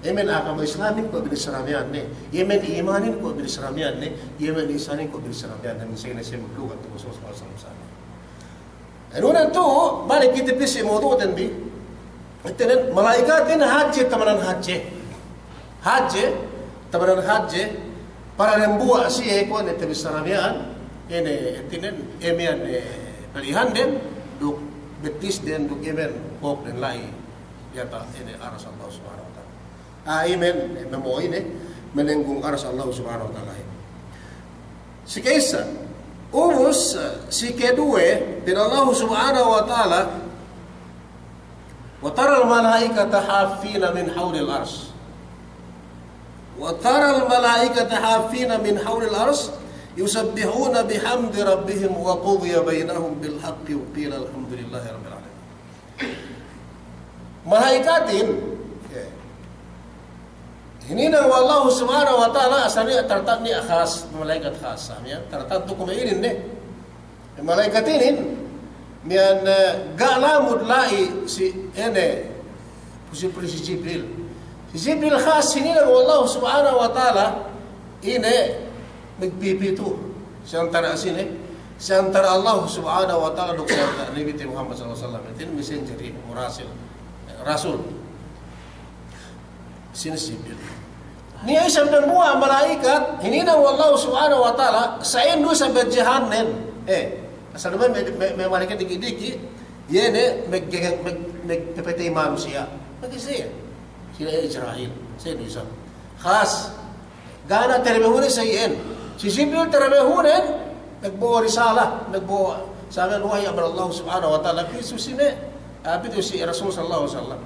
Iye me' agama Islamin kuwe' binissara miyan ne. Iye me' imanin kuwe' binissara miyan ne. Iye me' ihsanin kuwe' binissara miyan ne. Misan ne siye maglugat tu Rasul sallallahu alaihi wasallam. Anu ne tu, balik kite pī si mawdu'ten bi. Hātinen, malaikatin hadje, tamanan hadje. Hadje, tamanan hadje, para dambuwa' siye kuwe' ne tabissara miyan, ine, hātinen, e miyan, e, palihanden, duk bettisden, duk e miyan kōkden la'i, diyata', ine, aras Allah Subhanahu wa Ta'ala. Ah, iye men, eh, mamo'o ine, manenggung aras Allah Subhanahu wa Ta'ala. Si ka'issa, ubus, eh, si kaduwe, pa'in Allah Subhanahu wa Ta'ala, "Wa taral malaikata haffina min hawlil arsh. Wa taral malaikata haffina min hawlil arsh, yusabbihuna bihamdi rabbihim wa qudiya baynahum bil haqqi wa qila alhamdulillahi rabbil alamin." Malaikatin, hininang we' Allahu Subhanahu wa Ta'ala, asal niya' tartan niya' khas, malaikat khas, miyan, tartan tu kuwe' inin ne. Malaikat inin, miyan, eh, ga' lamud la'i si ine, si, si Jibril. Si Jibril khas hininang we' Allahu Subhanahu wa Ta'ala, ine, magpipitu, si antara' sine, si antara' Allah Subhanahu wa Ta'ala duk si antara' Nabi Muhammad sallallahu alaihi wasallam. Hātinen messenger, rasul. Rasul. Sine si Jibril. Niya' isab dambuwa' malaikat, hininang we' Allah Subhanahu wa Ta'ala, sa'ingge du isab hadjehannen. Eh, asal me', me', me' malaikat diki'-diki', iye ne, me', me', me', pepetey manusiya'. Pegge' siye. Sine Israil, sine isab. Khas, ga' ne terebehunen sa iyan. Si Jibril terebehunen, magbo'o risala, magbo'o sa miya'an wahi' amban Allah Subhanahu wa Ta'ala, pitu sine, ah, pitu si Rasul sallallahu alaihi wasallam.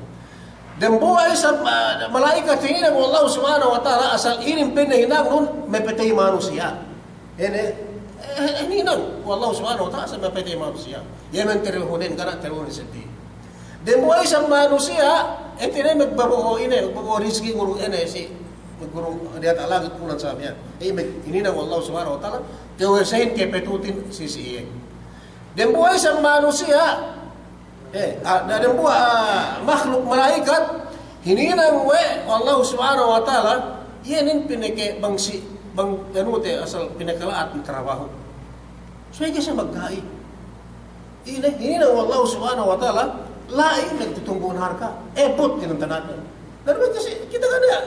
Dembuwa' isab, ah, mala'ikat hininang we' Allah Subhanahu wa Ta'ala, asal inin pa'inne hinangnun, mapatey manusiya'. Ine, eh, hininang we' Allah Subhanahu wa Ta'ala, asal mapatey manusiya'. Iye men terebehunen, ga' ne terebehunen seddili. Dembuwa' isab manusiya', hātinen magbo'o ine, magbo'o rizki nguru ine si, nguru diyata' langit bulan sa miya'an. Eh, mag-, hininang we' Allah Subhanahu wa Ta'ala, kawesehin kapatutin si, si iye. Dembuwa' isab manusiya', eh, ah, na dembuwa', ah, makhluk mala'ikat, hininang we' Allah Subhanahu wa Ta'ala, iye inin pinaka bang si, bang anu te asal pinakala'at ne tarabahu. Subey ga'i siye magga'i. Ine, hininang we' Allah Subhanahu wa Ta'ala, la'i magtutunggu' narka'. Eput inin tanadnen. Lalu kite, kite kan ya,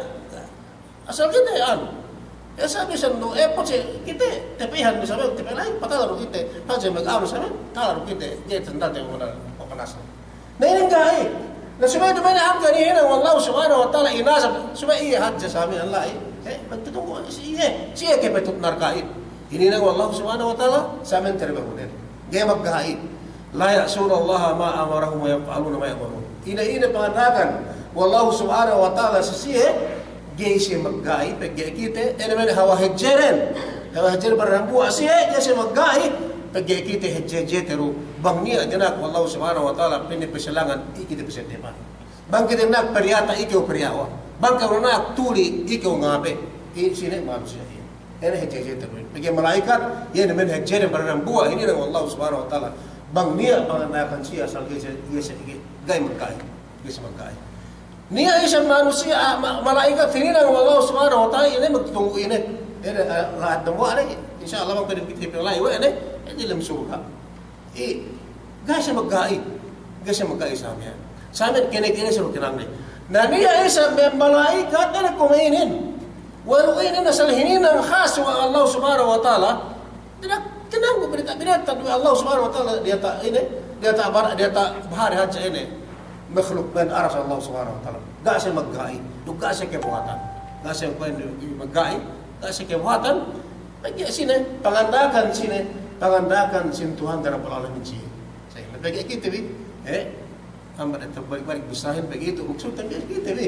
asal kite anu. Ya, sa' bisan du, eput si kite, tepihan bisan du, tepi la'i, patala du kite. Hadja maganu sa' miya'an, tala du kite. Ga'i tantang te mana papanas. Na inin ga'i. Na subey duma'in hangkan hininang we' Allah Subhanahu wa Ta'ala inasab. Subey iye hadja sa' miya'an la'i. Eh, magtutunggu', si iye, si iye kapatut narka'in. Hininang we' Allah Subhanahu wa Ta'ala, sa' miya'an terebehunen. Ga'i magga'i. لا يعصون الله ما أمرهم ويفعلون ما يؤمرون. Ine-ine panganda'akan we' Allah Subhanahu wa Ta'ala si siye, ga'i siye magga'i, pegge' kite, ine men hawal hadjenen. Hawal hadjenen barang buwa' siye, ga'i siye magga'i, pegge' kite hadje-hadjete du. Bang niya' dina'ak we' Allah Subhanahu wa Ta'ala, pa'inne pasilangan, i' kite paseddepan. Bang kite dina'ak pariyata', i' kew pariyawa'. Bang kew dina'ak tuli, i' kew ngape. I' sine manusiya' iye. Ine hadje-hadjete du. Pegge' mala'ikat, iye ne men hadjenen barang buwa', hininang we' Allah Subhanahu wa Ta'ala. Bang niya' panganda'akan siye asal ga'i siye, ga'i siye, ga'i magga'i. Ga'i siye magga'i. Niya' isab manusiya', ah, ma-, mala'ikat hininang we' Allah Subhanahu wa Ta'ala, ine magtutunggu' ine. Ine, ah, la'at dambuwa' ne, insya Allah bang pa'in kite pa'in la'i we' ne, ine dem surga'. I', ga'i siye magga'i. Ga'i siye magga'i sa' miya'an. Sa' miya'an kene-kene siye kinangde. Na niya' isab me' mala'ikat, ine kuwe' inin. Walu' inin asal hininang khas we' Allah Subhanahu wa Ta'ala. Dina'ak kinangde bineta', bineta' du Allah Subhanahu wa Ta'ala diyata' ine, diyata' bar-, diyata' bahari hadja ine. Makhluk ben aras Allah Subhanahu wa Ta'ala. Ga' siye magga'i. Duk ga' siye kabuhatan. Ga' siye kuwe' inin magga'i. Ga' siye kabuhatan. Pegge' sine, panganda'akan sine, panganda'akan sin Tuhan Rabbul Alamin siye. Sa' pegge' kite bi, eh, amban tabalik-balik bisahin pegge' itu, maksudte pegge' kite bi.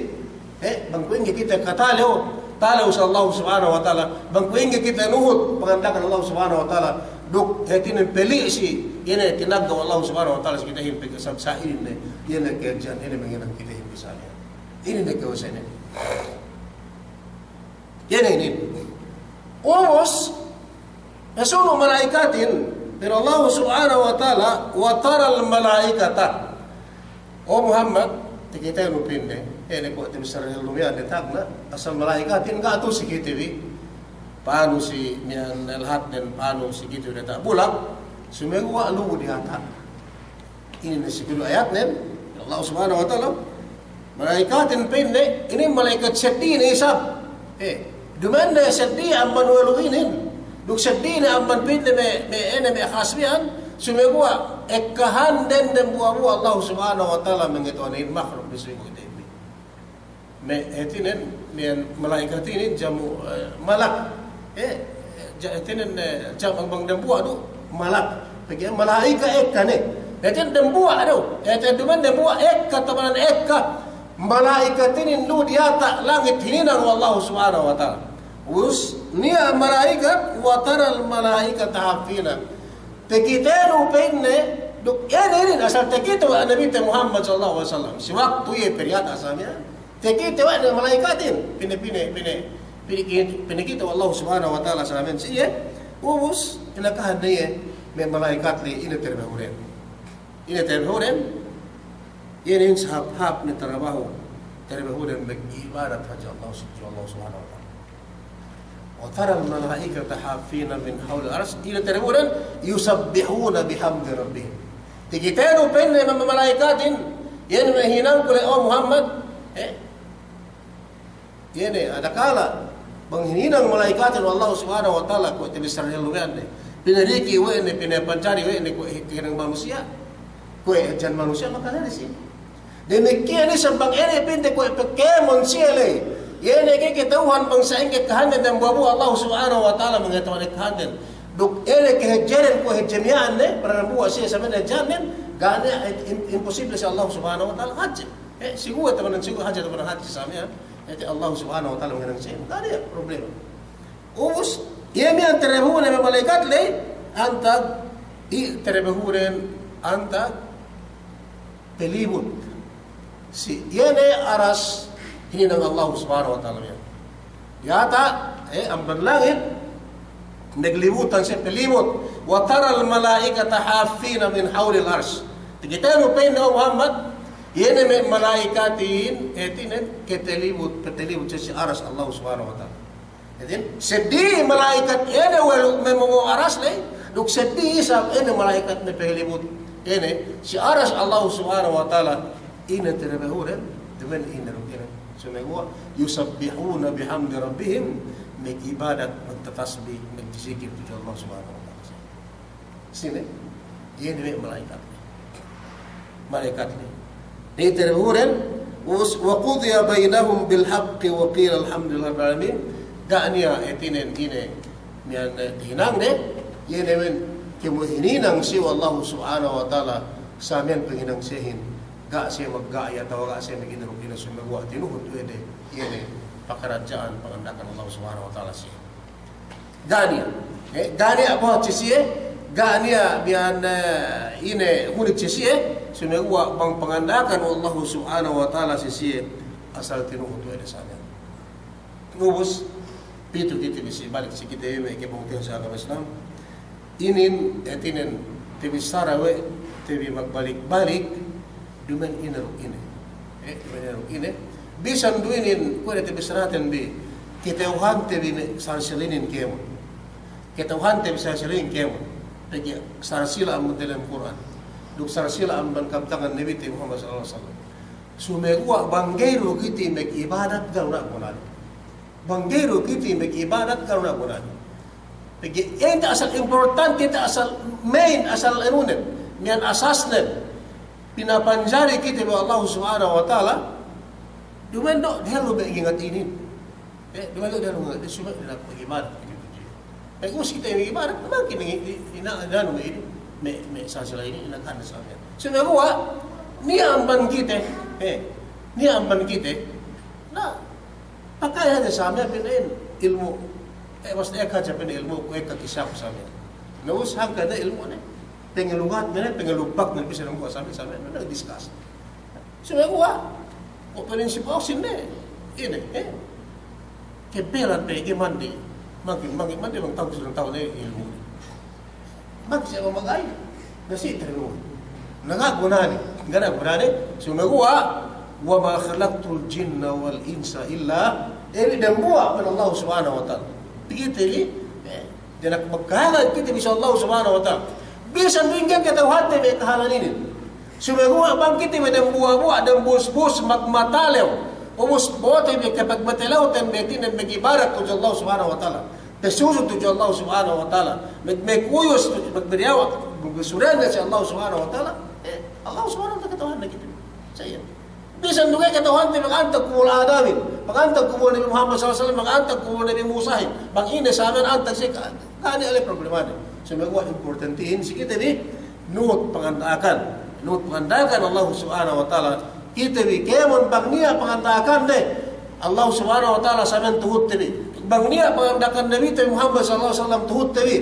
Eh, bang kuwe' ingge kite katalew, talew si Allah Subhanahu wa Ta'ala, bang kuwe' ingge kite nuhut, panganda'akan Allah Subhanahu wa Ta'ala, duk hātinen peli' si, ine tinagga' Allah Subhanahu wa Ta'ala si kitehin pegge' sab sa' inin ne, inin ne kahadjehan, inin ne manghinang kitehin bisahin. Inin ne kawesehin. Iye ne inin. Ubus, pasunu' mala'ikatin, pa'in Allah Subhanahu wa Ta'ala, وترى الملائكة. O Muhammad, takitenu pa'inne, ine kuwe' te bissara hellu miya'an ne tagna', asal mala'ikatin ga' tu si kite bi, pa'anu si miya'an lahatnen, pa'anu si kite bi diyata' bulak, sumeguwa' lu'u diyata'. Inin ne si kuwe' ayatnen, Allah Subhanahu wa Ta'ala, mala'ikatin pa'inne, inin mala'ikat seddili ne isab. Eh, duma'in ne seddili amban walu' inin. Duk seddili ne amban pa'inne me', me' ine me' khas miya'an, sumeguwa' ekka handen dambuwa'-buwa' Allah Subhanahu wa Ta'ala mangetuwanin makhluk bi sumeguwa' inin. Me' hātinen, me' mala'ikat inin jamu, eh, malak. Eh, ja-, hātinen, eh, jamu bang dambuwa' du, malak. Pegge' mala'ika ekka ne. Hātinen dambuwa' du. Hātinen duma'in dambuwa' ekka, tabanan ekka. Mala'ikat inin lu'u diyata' langit hininang we' Allah Subhanahu wa Ta'ala. Ubus, niya' mala'ikat, وترى الملائكة حافين. Takitenu pa'inne, duk inin, inin asal takite we' Nabite Muhammad sallallahu alaihi wasallam. Si waktu iye pariyata' sa' miya'an. Takite we' ne mala'ikatin, pa'inne, pa'inne, pa'inne, pa'inne, pa'inne kite we' Allah Subhanahu wa Ta'ala sa' miya'an si iye, ubus, inakahan ne iye, me' mala'ikat le, ine terebehunen. Ine terebehunen, iye inin sahāp-hāp ne tarabahu, terebehunen mag'ibadat hadja Allah Sub-, Allah Subhanahu wa Ta'ala. وترى الملائكة حافين من حول العرش, ine terebehunen, يسبحون بحمد ربهم. Takitenu pa'inne me' mala'ikatin, iye ne me' hinangku le, o Muhammad, eh? Iye ne, adakala, bang hininang mala'ikatin we' Allah Subhanahu wa Ta'ala, kuwe' te bissara hellu miya'an ne. Pinadiki we' ne, pinapanjari we' ne, kuwe' hinang manusiya'. Kuwe' hadjehan manusiya', maka ne si. Damikkiyan isab bang ine pa'inte kuwe' pekemon siye ley. Iye ne ke kata'uhan bang sa'ingge kahanden dambuwa'-buwa' Allah Subhanahu wa Ta'ala mangata'uhan kahanden. Duk ine kahadjenen kuwe' hadje miya'an ne, para dambuwa' siye samiyan hadjenen, ga' ne, im-, imposible si Allah Subhanahu wa Ta'ala hadje. Eh, siguwa' taman, siguwa' hadje taman hadje samiyan. Ite Allah Subhanahu wa Ta'ala mangata'uhan siye. Ga' ne problema. Ubus, iye miya'an tarabehunen me' mala'ikat ley, antag, i tarabehunen, antag, palibut. Si, iye ne aras hininang Allah Subhanahu wa Ta'ala miya'an. Diyata', eh, amban langit, maglibutan siye palibut. Wa taral mala'ikata haffina min hawlil arsh. Takitenu pa'inne, o Muhammad, iye ne me' mala'ikatin, eh, hātinen, katalibut, katalibut siye si aras Allah Subhanahu wa Ta'ala. Hātinen, seddili mala'ikat ine we' lu me' momo aras ley, duk seddili isab ine mala'ikat me' palibut ine, si aras Allah Subhanahu wa Ta'ala, ine tarabehunen, duma'in ine duk ine. Sumeguwa', yusabbihuna bihamdi rabbihim, mag'ibadat, magtatasbih, magtazikir tudju Allah Subhanahu wa Ta'ala. Sine? Iye ne me' mala'ikat. Mala'ikat ne. Iye tarabehunen, us-, wa qudiya baynahum bil haqqi wa qila alhamdulillahi rabbil alamin. Ga' niya' hātinen ine, miya'an, eh, hinang de, iye ne miya'an kēmon hininang si Allah Subhanahu wa Ta'ala, samiyan panghinang siyehin, ga' siye magga'i atawa ga' siye mag'ine duk ine, sumeguwa' tinuhut we' de, iye ne pakaradja'an panganda'akan Allah Subhanahu wa Ta'ala siye. Ga' niya'. Eh, ga' niya' buhat si siye, ga' niya' miya'an, eh, ine hunit si siye, sumeguwa' bang panganda'akan Allah Subhanahu wa Ta'ala si siye, asal tinuhut we' de samiyan. Ubus, pitu kite bi si balik si kite me' kapungtina'i si agama Islam. Inin, hātinen, tabissara we', tabi magbalik-balik, duma'in ine duk ine. Eh, duma'in ine duk ine. Bisan du inin, kuwe' ne tabissaraten bi, kata'uhante bi me' salsel inin kēmon. Kata'uhante bi salsel inin kēmon. Pegge' salsila amban dalem Kur'an. Duk salsila amban kabtangan Nabite Muhammad sallallahu alaihi wasallam. Sumeguwa' bang ga'i du kite mag'ibadat ga' du gunane. Bang ga'i du kite mag'ibadat ga' du gunane. Pegge' inin asal importante, inin asal main, asal anunen, miya'an asasnen. Pinapanjari kite we' Allah Subhanahu wa Ta'ala, duma'in du dehellu me' ingat inin. Eh, duma'in du dehellu me' ingat, sumeguwa' mag'ibadat kite. Pegge' ubus kite mag'ibadat, duma'in kite ina, ina, anu me' inin, me', me' salsila inin, ina kan sa miya'an. Sumeguwa', niya' amban kite, eh, niya' amban kite, na, Pakay hadja sa miya'an pa'in ilmu'. Eh, basta ekka hadja pa'in ilmu', ekka kissa ku sa miya'an. Na ubus hangkan ne ilmu' ne. Pangalugat ne, pangalubak ne, bisan ilmu' sa miya'an, sa miya'an, na discuss. Sumeguwa', ko' pa'in si Pausin ne. Ine, eh. Kabelan pe, ga'i mandi. Mangkin, mangkin, mandi bang tau, sudah tau ne ilmu'. Magsiye magay, na si terus. Na ga' gunane, ga' gunane, sumeguwa', "Wa ma khalaqtul jinna wal insa illa," eh, dambuwa' pa'in Allah Subhanahu wa Ta'ala. Pegge' kite bi, eh, dina'ak magkahalan kite bi si Allah Subhanahu wa Ta'ala. Bisan du ga'i kata'uhante bi kahalan inin. Sumeguwa' bang kite bi dambuwa'-buwa', dambus-bus, magmatalew. Ubus bo'ote bi kapagmatalewten bi hātinen mag'ibadat tudju Allah Subhanahu wa Ta'ala. Pasujud tudju Allah Subhanahu wa Ta'ala. Mag-, magkuyus tudju, magbidiyawa', magsurrender si Allah Subhanahu wa Ta'ala. Eh, Allah Subhanahu wa Ta'ala kata'uhan ne kite. Sa iyan. Bisan du ga'i kata'uhante bi magantag kubul Adamin, magantag kubul Nabi Muhammad sallallahu alaihi wasallam, magantag kubul Nabi Musahin. Bang ine sa miya'an antag siye, ga' ne la'i problemane. Sumeguwa' importantehin si kite bi, nuhut panganda'akan. Nuhut panganda'akan Allah Subhanahu wa Ta'ala. Kite bi kēmon bang niya' panganda'akan de Allah Subhanahu wa Ta'ala sa miya'an tuhutte bi. Bang niya' panganda'akan Nabite Muhammad sallallahu alaihi wasallam tuhutte bi.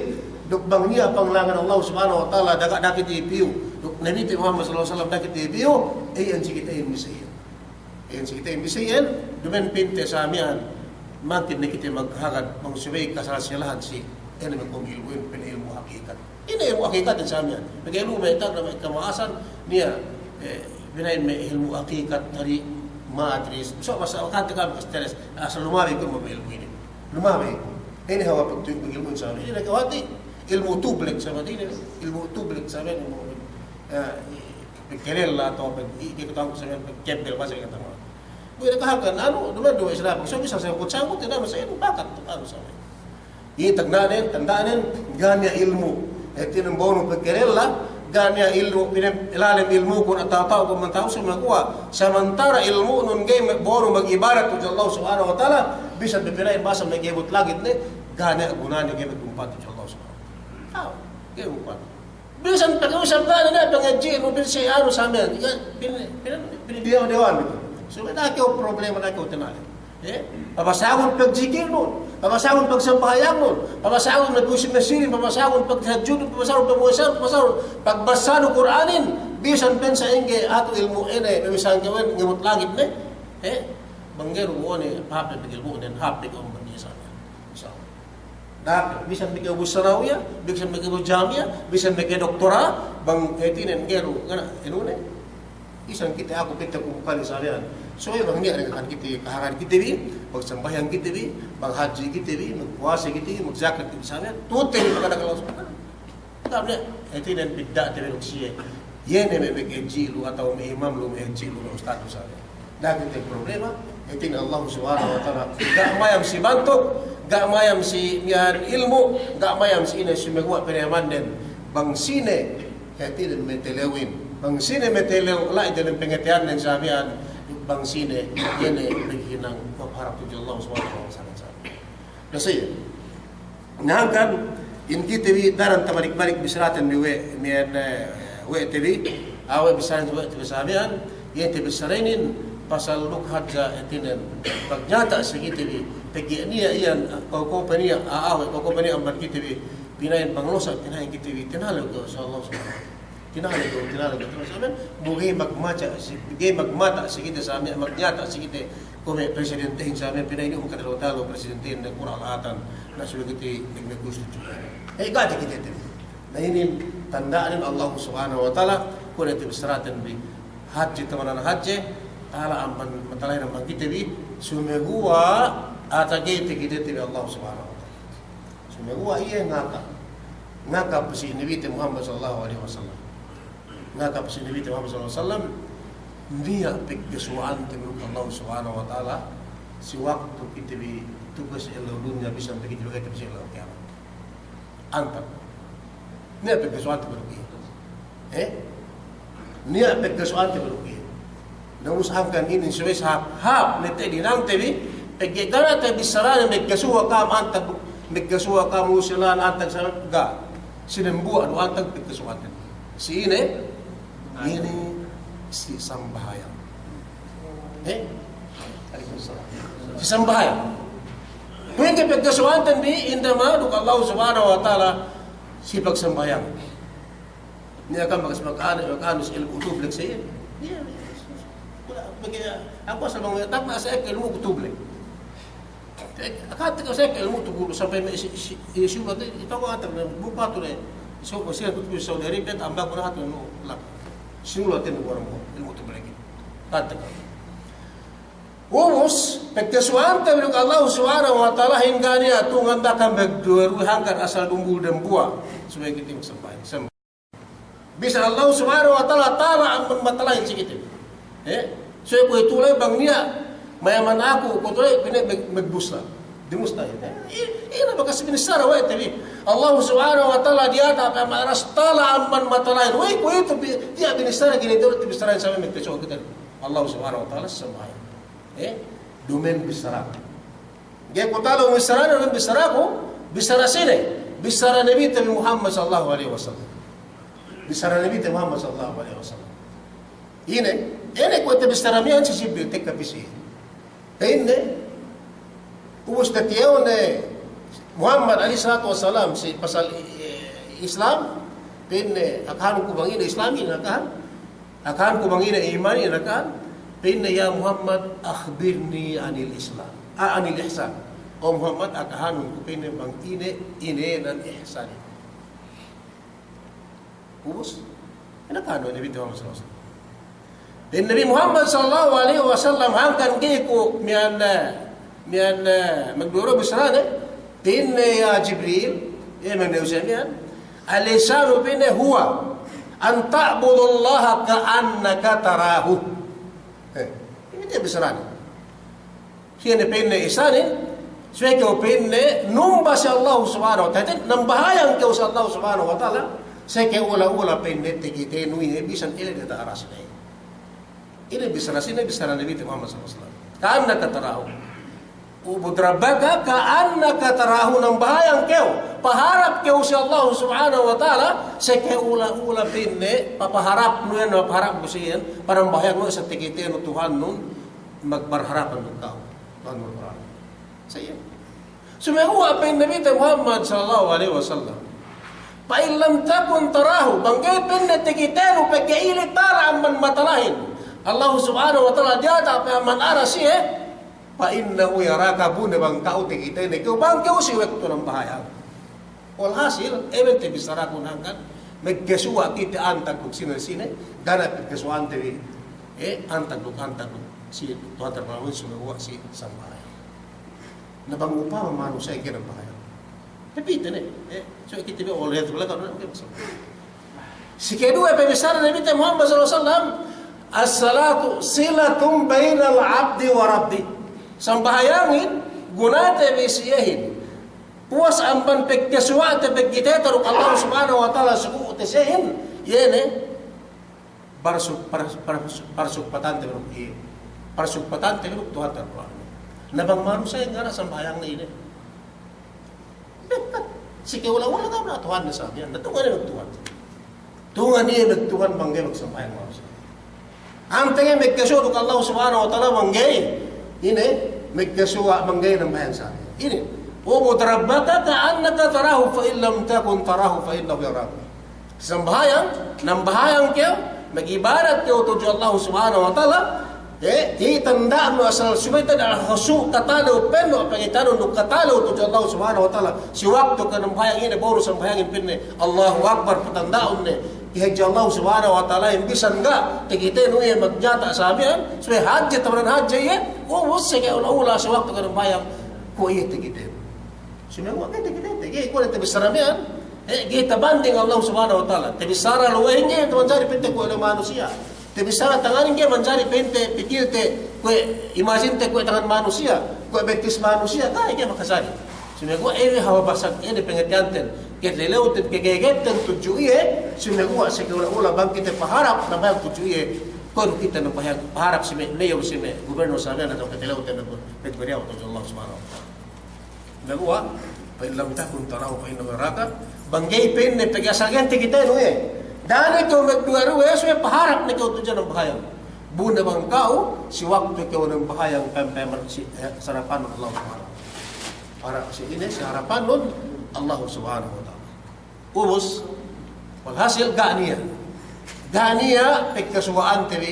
Duk bang niya' panglangan Allah Subhanahu wa Ta'ala daga' da'a kite piyu. Duk Nabite Muhammad sallallahu alaihi wasallam da'a kite piyu. Iyan si kitehin bi sa iyan. Iyan si kitehin bi sa iyan. Duma'in pa'inte sa miya'an. Mangkin ne kite maghagad. Bang subey kasalsilahan si. Ine me' kuwe' ilmu'in, pa'in ilmu' hakikat. Ine ilmu' hakikat sa miya'an. Pegge' lu me' tagna' me' kama'asan, niya', eh, bina'in me' ilmu' hakikat dari matris. So, masa wakati kami kasteres, asal lumabey kuwe' me' ilmu' inin. Lumabey. Ine hawal pagtuy' me' ilmu' sa miya'an. Ine kawati, ilmu' tublek sa miya'an. Ine, ilmu' tublek sa miya'an, ilmu', eh, pagkelella atawa pag-, i-, i-, kata'uhan sa miya'an, pagkebel, masa kata'uhan. Kuwe' ne kahagad, anu, duma'in du Islam. So, bisa sangkut-sangkut, ine, masa inu, bakat, anu, sa miya'an. Iye tanda'nen, tanda'nen, ga' niya' ilmu'. Hātinen bo'onu pagkelella, Ga' niya' ilmu', pine-, lalem ilmu'kun atawa ta'ukun amban ta'u, sumeguwa' samantara' ilmu'nun ga'i me', boru mag'ibadat tudju Allah Subhanahu wa Ta'ala, bisan pe pina'in bahasa me' kebut langit ne, ga' niya' gunane ga'i me' gumpa tudju Allah Subhanahu wa Ta'ala. Ta'u, ga'i gumpa. Bisan pe ka'u isab ga' niya' pangadji'nun, bisan si anu samen, pin-, pin-, pin-, diyawa-diyawa itu. Subey da'a kew problema, da'a kew tinale. Eh, pabasagun pagjikilnun, pabasagun pagsambahayangnun, pabasagun magpuwasa masirin, pabasagun paghadjudun, pabasagun pagpuwasanun, pabasagun pagbasanu Kur'anin, bisan pe sa'ingge atu ilmu' ine, bisan kewen ngemut langit ne. Eh, bang ga'i du bo'one hāp pe pagilmu'nen, hāp pe ka'u amban iye sa. Insya Allah. Daka, bisan me' kew bu sanawiya, bisan me' kew bu jamiya, bisan me' kew doktora, bang hātinen ga'i du, ngana, inu ne. Bisan kite aku, kite ku kali samiyan. So, bang niya' ne kan kite, kahalan kite bi, bang sambahayang kite bi, bang hadji kite bi, magpuwasa kite bi, magjakat kite bi samiyan, tu'u te bi pagkadakal Allah Subhanahu. Tapi, hātinen bidda' te bi duk siye. Iye ne me' hadji lu atawa me' imam lu, me' hadji lu, me' ustad lu samiyan. Da'a kite problema, hātinen Allah Subhanahu wa Ta'ala. Ga' mayam si bantuk, ga' mayam si miya'an ilmu', ga' mayam si ine, sumeguwa' pinayamanden. Bang sine, hātinen matalewin. Bang sine matalew, la'i dalem pangateyannen samiyan, bang sine, iye ne maghinang mapaharap tudju Allah Subhanahu wa Ta'ala. Na siye. Na hangkan, in kite bi daran tabalik-balik bissaraten bi we', miya'an, eh, we' te bi, awe' bissaraten we' te bi samiyan, iye te bissaraten pasal duk hadja hātinen, pagnyata' si kite bi, pegge' niya' iyan, ka'u-ka'u pe niya', a-, awe', ka'u-ka'u pe niya' amban kite bi, pina'in bang losa', pina'in kite bi, tinalew kew si Allah Subhanahu wa Ta'ala. Tinalew kew, tinalew kew, terus amen, bu ga'i magmata si, ga'i magmata si kite samiyan, magnyata' si kite, kuwe' me' presidentehin samiyan, pina'in iyu' makatalew-talew presidentehin ne kura' la'atan, na subey kite magnegosyasiyu. Eh, ga' te kite te. Na inin tanda'nen Allah Subhanahu wa Ta'ala, kuwe' ne te bissaraten bi, hadje, tamanan hadje, tala amban, matalahin amban kite bi, sumeguwa' atagey te kite te bi Allah Subhanahu wa Ta'ala. Sumeguwa' iye ngaka. Ngaka pe si Nabite Muhammad sallallahu alaihi wasallam. Ngaka pe si Nabite Muhammad sallallahu alaihi wasallam. Niya' pagkasuwa'ante bi duk Allah Subhanahu wa Ta'ala. Si waktu kite bi tu'u si ellew dunya bisan pe kite bi tu'u si ellew kiyamat. Antag. Niya' pagkasuwa'ante bi duk iye. Eh? Niya' pagkasuwa'ante bi duk iye. Na ubus hangkan inin subey sahāp-hāp ne te dina'te bi, pegge' ga' ne te bissarane magkasuwa' ka'am antag, magkasuwa' ka'am usilan antag sa ga'. Si dambuwa' du antag pagkasuwa'ante. Si ine, ine si sambahayang. Eh? Alaikum salam. Si sambahayang. Kuwe' ke pagkasuwa'ante bi, indama duk Allah Subhanahu wa Ta'ala si pagsambahayang. Niya' ka'am bakas maka'anu, maka'anu si ilmu' tublek sa iye. Iye. Pegge' aku asal bang takna sa ekka ilmu' tublek. Akahante ka'u sa ekka ilmu' tublek sampe me' si, si, si, si, itaku atar me' buka tu le. So, ko siya tu'u Saudi Arabia, tambak ko na tu no, lak. Sinulat te no orang mo, ilmu' tublek. Akahante ka'u. Ubus, pagkasuwa'ante bi duk Allah Subhanahu wa Ta'ala, hangkan iye tu'u nganda'akan magduwe-ruwe hangkan asal dumbul dambuwa'. Subey kite magsambahayang. Bisan Allah Subhanahu wa Ta'ala, tala amban matalahin si kite. Eh? So, kuwe'itu la'i bang niya', mayaman aku, kuwe'itu la'i, pa'inne mag-, magdusta. Dimusta iye. Eh, i-, ine bakas binissara we' te bi. Allah Subhanahu wa Ta'ala diyata' pe aras tala amban matalahin. We' kuwe'itu bi, tiya' binissara gini dulu, binissara samiyan magkasuwa' kite. Allah Subhanahu wa Ta'ala sambahayang. Eh? Duma'in bissara. Ga'i ku talu bissarane, duma'in bissaraku, bissara sine, bissara Nabite bi Muhammad sallallahu alaihi wasallam. Bissara Nabite Muhammad sallallahu alaihi wasallam. Ine, ine kuwe' te bissara miya'an si Jibril tekka pī si. Pa'inne, ubus tatiyew ne Muhammad alaihi salatu wassalam si pasal, eh, Islam, pa'inne, akahanku bang ine Islam ine akahan, akahanku bang ine iman ine akahan, pa'inne, "Ya Muhammad, akhbirni anil Islam, a, anil ihsan." O Muhammad, akahanku pa'inne bang ine, ine nan ihsan. Ubus, ine akahan we' Nabite Muhammad sallallahu alaihi wasallam. Pa'in Nabi Muhammad sallallahu alaihi wasallam, hangkan ga'i ku miya'an, eh, miya'an, eh, magduwe-ruwe bissarane, pa'inne, "Ya Jibril," eh, magduwe-ruwe miya'an, "al-ihsanu," pa'inne, "huwa an ta'budallaha ka'annaka tarahu." Eh, ine te bissarane. Iye ne pa'inne ihsanin, subey kew pa'inne numba si Allah Subhanahu wa Ta'ala, nambahayang kew si Allah Subhanahu wa Ta'ala, Seke ula-ula pa'inne takitenu iye bisan ele diyata' aras ne. Ine bissara sine, bissara Nabite Muhammad sallallahu alaihi wasallam. Ka'annaka tarahu. U'bud rabbaka ka'annaka tarahu, nambahayang kew. Paharap kew si Allah subhanahu wa ta'ala, seke ula-ula pa'inne, papaharapnu iyan, papaharapnu si iyan, panambahayangnu sa' takitenu Tuhannun, magbarharapan duk ka'u. Tuhannun barharapan. Sa' iyan. Sumeguwa' pa'in Nabite Muhammad sallallahu alaihi wasallam, "Fa in lam takun tarahu," bang ga'i pa'inne takitenu pegge' ili tala amban mata lahin Allah subhanahu wa ta'ala diyata' pe amban aras iye, "fa innahu yaraka," bu ne bang ka'u takitene kew bang kew si waktu nambahayang. Walhasil, ebe te bissaraku hangkan, magkasuwa' kite antag duk sine-sine, ga' ne pagkasuwa'ante bi, eh, antag duk, antag duk si Tuhante Rabbul Alamin, sumeguwa' si sambahayang. Na bang upama manusiya' ga'i nambahayang. Hātinen, eh, so kite bi, wal iyadhu billah, ka'u ne, sikeduwe pe bissara Nabite Muhammad sallallahu alaihi wasallam, "As-salatu silatun bainal abdi wa rabbih." Sambahayangin, gunate bi si iyehin. Puwas amban pagkasuwa'te, pagkitete duk Allah subhanahu wa ta'ala, suku'te siyehin, iye ne, Parsu-, par-, par-, parsugpatante bi duk iye. Parsugpatante bi duk Tuhante Rabbul Alamin. Na bang manusiya' ga'i ne sambahayangne ine. Bekkat. Sike ula-ula ga' ne Tuhanne sa' miya'an. Na tungan iye magtuhan. Tungan iye magtuhan bang ga'i magsambahayang manusiya'. Antag iye magkasuwa' duk Allah subhanahu wa ta'ala bang ga'i. Ine, magkasuwa' bang ga'i nambahayang sa' miya'an. Ine. U'bud rabbaka ka'annaka tarahu fa in lam takun tarahu fa innahu yarak. Sambahayang, nambahayang kew, mag'ibadat kew tudju Allah subhanahu wa ta'ala, eh, ga'i tanda'nu asal subey tanda' khusyu', katalew, penno' pangateyanun duk katalew tudju Allah subhanahu wa ta'ala. Si waktu kew nambahayang ine, baru sambahayangin pa'inne, Allahu Akbar, patanda'un ne. Hadje Allah subhanahu wa ta'ala, iye bisan ga' takitenu iye magnyata' sa' miya'an, subey hadje, tamanan hadje iye, ubus seke ula-ula si waktu kew nambahayang, kuwe' iye takitenu. Sumeguwa' ga'i takitete, ga'i kuwe' tabissara miya'an, eh, ga'i tabanding Allah subhanahu wa ta'ala. Tabissara luwehin ga'i tamanjari pa'inte kuwe' luwe manusiya'. Tabissara tanganin ga'i manjari pa'inte pikilte kuwe' imajinte kuwe' tangan manusiya', kuwe' bettis manusiya', ga'i, ga'i makajari. Sumeguwa' ine hawal basag, ine pangateyanten, katalewten, kagegeten tudju iye, sumeguwa' seke ula-ula bang kite paharap nambahayang tudju iye, kuwe' du kite nambahayang paharap si me', mayor si me', gubernur sa' miya'an atawa katalewten, nambahayang tudju Allah subhanahu wa ta'ala. Sumeguwa', fa in lam takun tarahu fa innahu yaraka. Bang ga'i pa'inne pegge' asal ga'i takitenu iye. Da'a ne kew magduwe-ruwe, subey paharap ne kew tudju nambahayang. Bu ne bang ka'u, si waktu kew nambahayang pem-, pem-, si, eh, si harapannun Allah subhanahu wa ta'ala. Harap si ine, si harapannun Allah subhanahu wa ta'ala. Ubus, walhasil ga' niya'. Ga' niya' pagkasuwa'ante bi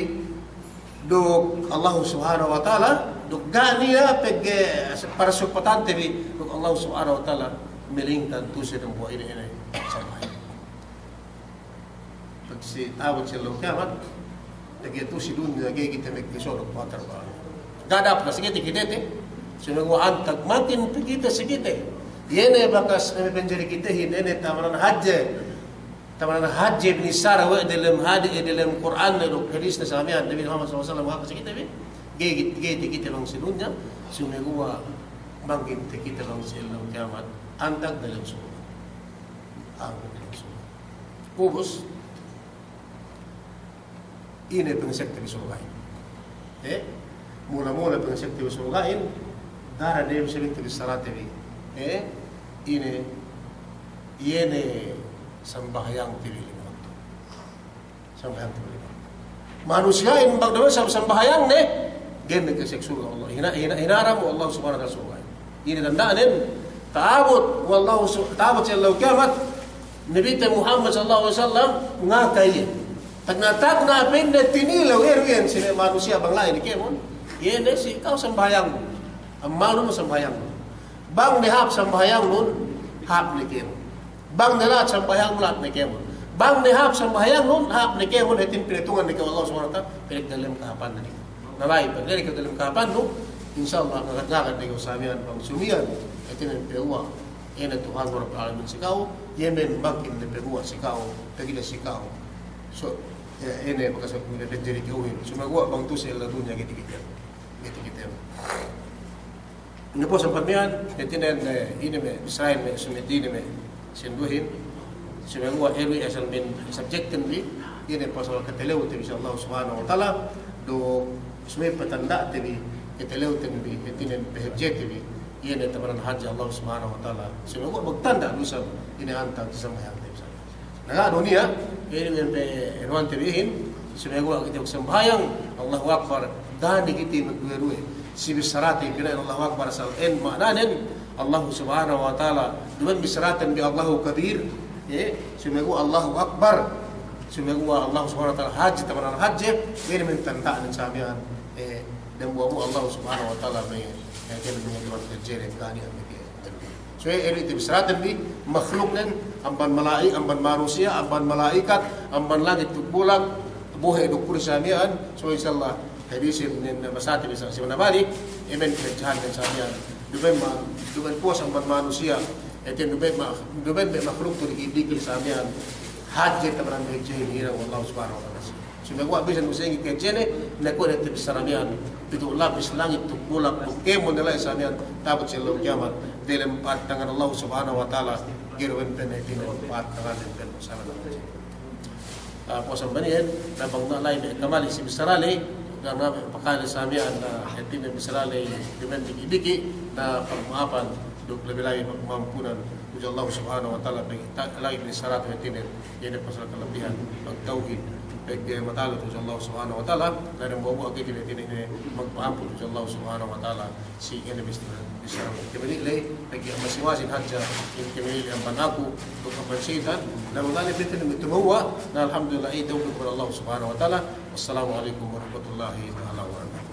duk Allah subhanahu wa ta'ala, duk ga' niya' pagge-, parsugpatante bi duk Allah subhanahu wa ta'ala, malingkan tu'u si dambuwa' ine-ine sambahayang. Pag si ta'abut si ellew kiyamat, pegge' tu'u si dunya ga'i kite magkasuwa' duk Tuhan Rabbul Alamin. Ga' dap na si kite, kite te. Sumeguwa' antag makin pe kite si kite. Iye ne bakas ne manjari kitehin, iye ne tamanan hadje. Tamanan hadje binissara we' delem hadi-, eh, delem Kur'an ne duk hadis ne sa' miya'an Nabi Muhammad sallallahu alaihi wasallam, maka si kite bi. Ga'i, ga'i te kite bang si dunya, sumeguwa' bang kite, kite bang si ellew kiyamat, antag delem surga'. Antag delem surga'. Ubus, ine pangasek te bi surga'in. Eh? Mula-mula pangasek te bi surga'in, dara dem sabing te bi sarate bi. Eh? Ine, iye ne sambahayang te bi lime waktu. Sambahayang te bi lime waktu. Manusiya'in bang dame sam-, sambahayang ne, ga'i ne kasek surga' Allah. Hina-, hina-, hinaram we' Allah subhanahu wa ta'ala surga'in. Ine tanda'nen, ta'abut we' Allah su-, ta'abut si ellew kiyamat, Nabite Muhammad sallallahu alaihi wasallam ngaka iye. Tagna'-tagna' pa'inne tinilew iye du iyan si me' manusiya' bang la'i ne kēmon. Iye ne si ka'u sambahayangnun. Ammalnun sambahayangnun. Bang ne hāp sambahayangnun, hāp ne kēmon. Bang ne la'at sambahayangnun, la'at ne kēmon. Bang ne hāp sambahayangnun, hāp ne kēmon, hātinen pinatungan ne kew Allah subhanahu wa ta'ala, pinagdalem kahāpannu. Na la'i, pag ga'i ne kew dalem kahāpannu, insya Allah, ngagad-ngagad ne kew sa' miya'an bang sumiyan, hātinen peguwa'. Ine Tuhan Rabbul Alamin si ka'u, iye me' makin ne peguwa' si ka'u, pegge' si ka'u. So, eh, ine bakas ne manjari ka'uhin. Sumeguwa' bang tu'u si ellew dunya ga'i takite. Ga'i takite. Ine po sampay miya'an, hātinen, eh, ine me', bissarahin me', sumeguwa' ine me', sinduwehin. Sumeguwa' iye du asal men subjectten bi, iye ne pasal katalewte bi si Allah Subhanahu wa Ta'ala, duk sumeguwa' patanda'te bi, katalewte bi, hātinen pahadjete bi, iye ne tabanan hadje Allah Subhanahu wa Ta'ala. Sumeguwa' magtanda' du isab, iye ne antag sambahayangte bi isab. Na, ga' du niya', iye ne pe inuwante bihin, sumeguwa' kite magsambahayang, Allahu Akbar, da'a ne kite magduwe-duwe. Si bissarate pina'in Allahu Akbar asal en ma'nanen, Allahu Subhanahu wa Ta'ala, duma'in bissaraten bi Allahu Kabir, eh, sumeguwa' Allahu Akbar, sumeguwa' Allahu Subhanahu wa Ta'ala hadje, tabanan hadje, iye ne men tanda'nen sa miya'an, eh, dambuwa'-buwa' Allahu Subhanahu wa Ta'ala me', eh, kēmon me' Tuhan kerjene, kaniya me' ke-, So, iye du te bissaraten bi, makhluknen, amban mala'i-, amban manusiya', amban mala'ikat, amban langit duk bulak, bohe' duk kursi sa miya'an, so, insya Allah, hadis inin basate bi sa, si manabali, iye men kahadjehannen sa miya'an. Duma'in ma-, duma'in puwas amban manusiya', hātinen duma'in ma-, duma'in me' makhluk tu diki'-diki' sa miya'an. Hadje tabanan hadje hinang we' Allah Subhanahu wa Ta'ala. Sumeguwa' bisan du sa'ingge kahadjene, na kuwe' ne te bissara miya'an, pitu' lapis langit duk bulak, duk kēmon ne la'i sa miya'an, ta'abut si ellew kiyamat, delem pa'at tangan Allah Subhanahu wa Ta'ala, ga'i du pe ne hātinen pa'at tangan, hātinen sa miya'an. Ah, puwas amban iyan, na bang na la'i me' kamali' si bissara ley, na me' pakale sa miya'an, na hātinen bissara ley, duma'in diki'-diki', na pagma'apan, duk labi-labi pagma'ampunan, tudju Allah Subhanahu wa Ta'ala, pegge' ta-, la'i bissarate hātinen, iye ne pasal kalabihan, magtawhid, pegge' matalu tudju Allah Subhanahu wa Ta'ala, na dambuwa'-buwa' kite hātinen magpa'ampun tudju Allah Subhanahu wa Ta'ala, si iye ne bis-, bissara. Kemeni ley, pegge' masi-masin hadja, kemeni ley amban aku, duk amban seyitan, na mangale bete ne me' tumewwa', na alhamdulillah, iye tawfik amban Allah Subhanahu wa Ta'ala. Wassalamu alaikum warahmatullahi ta'ala wabarakatuh.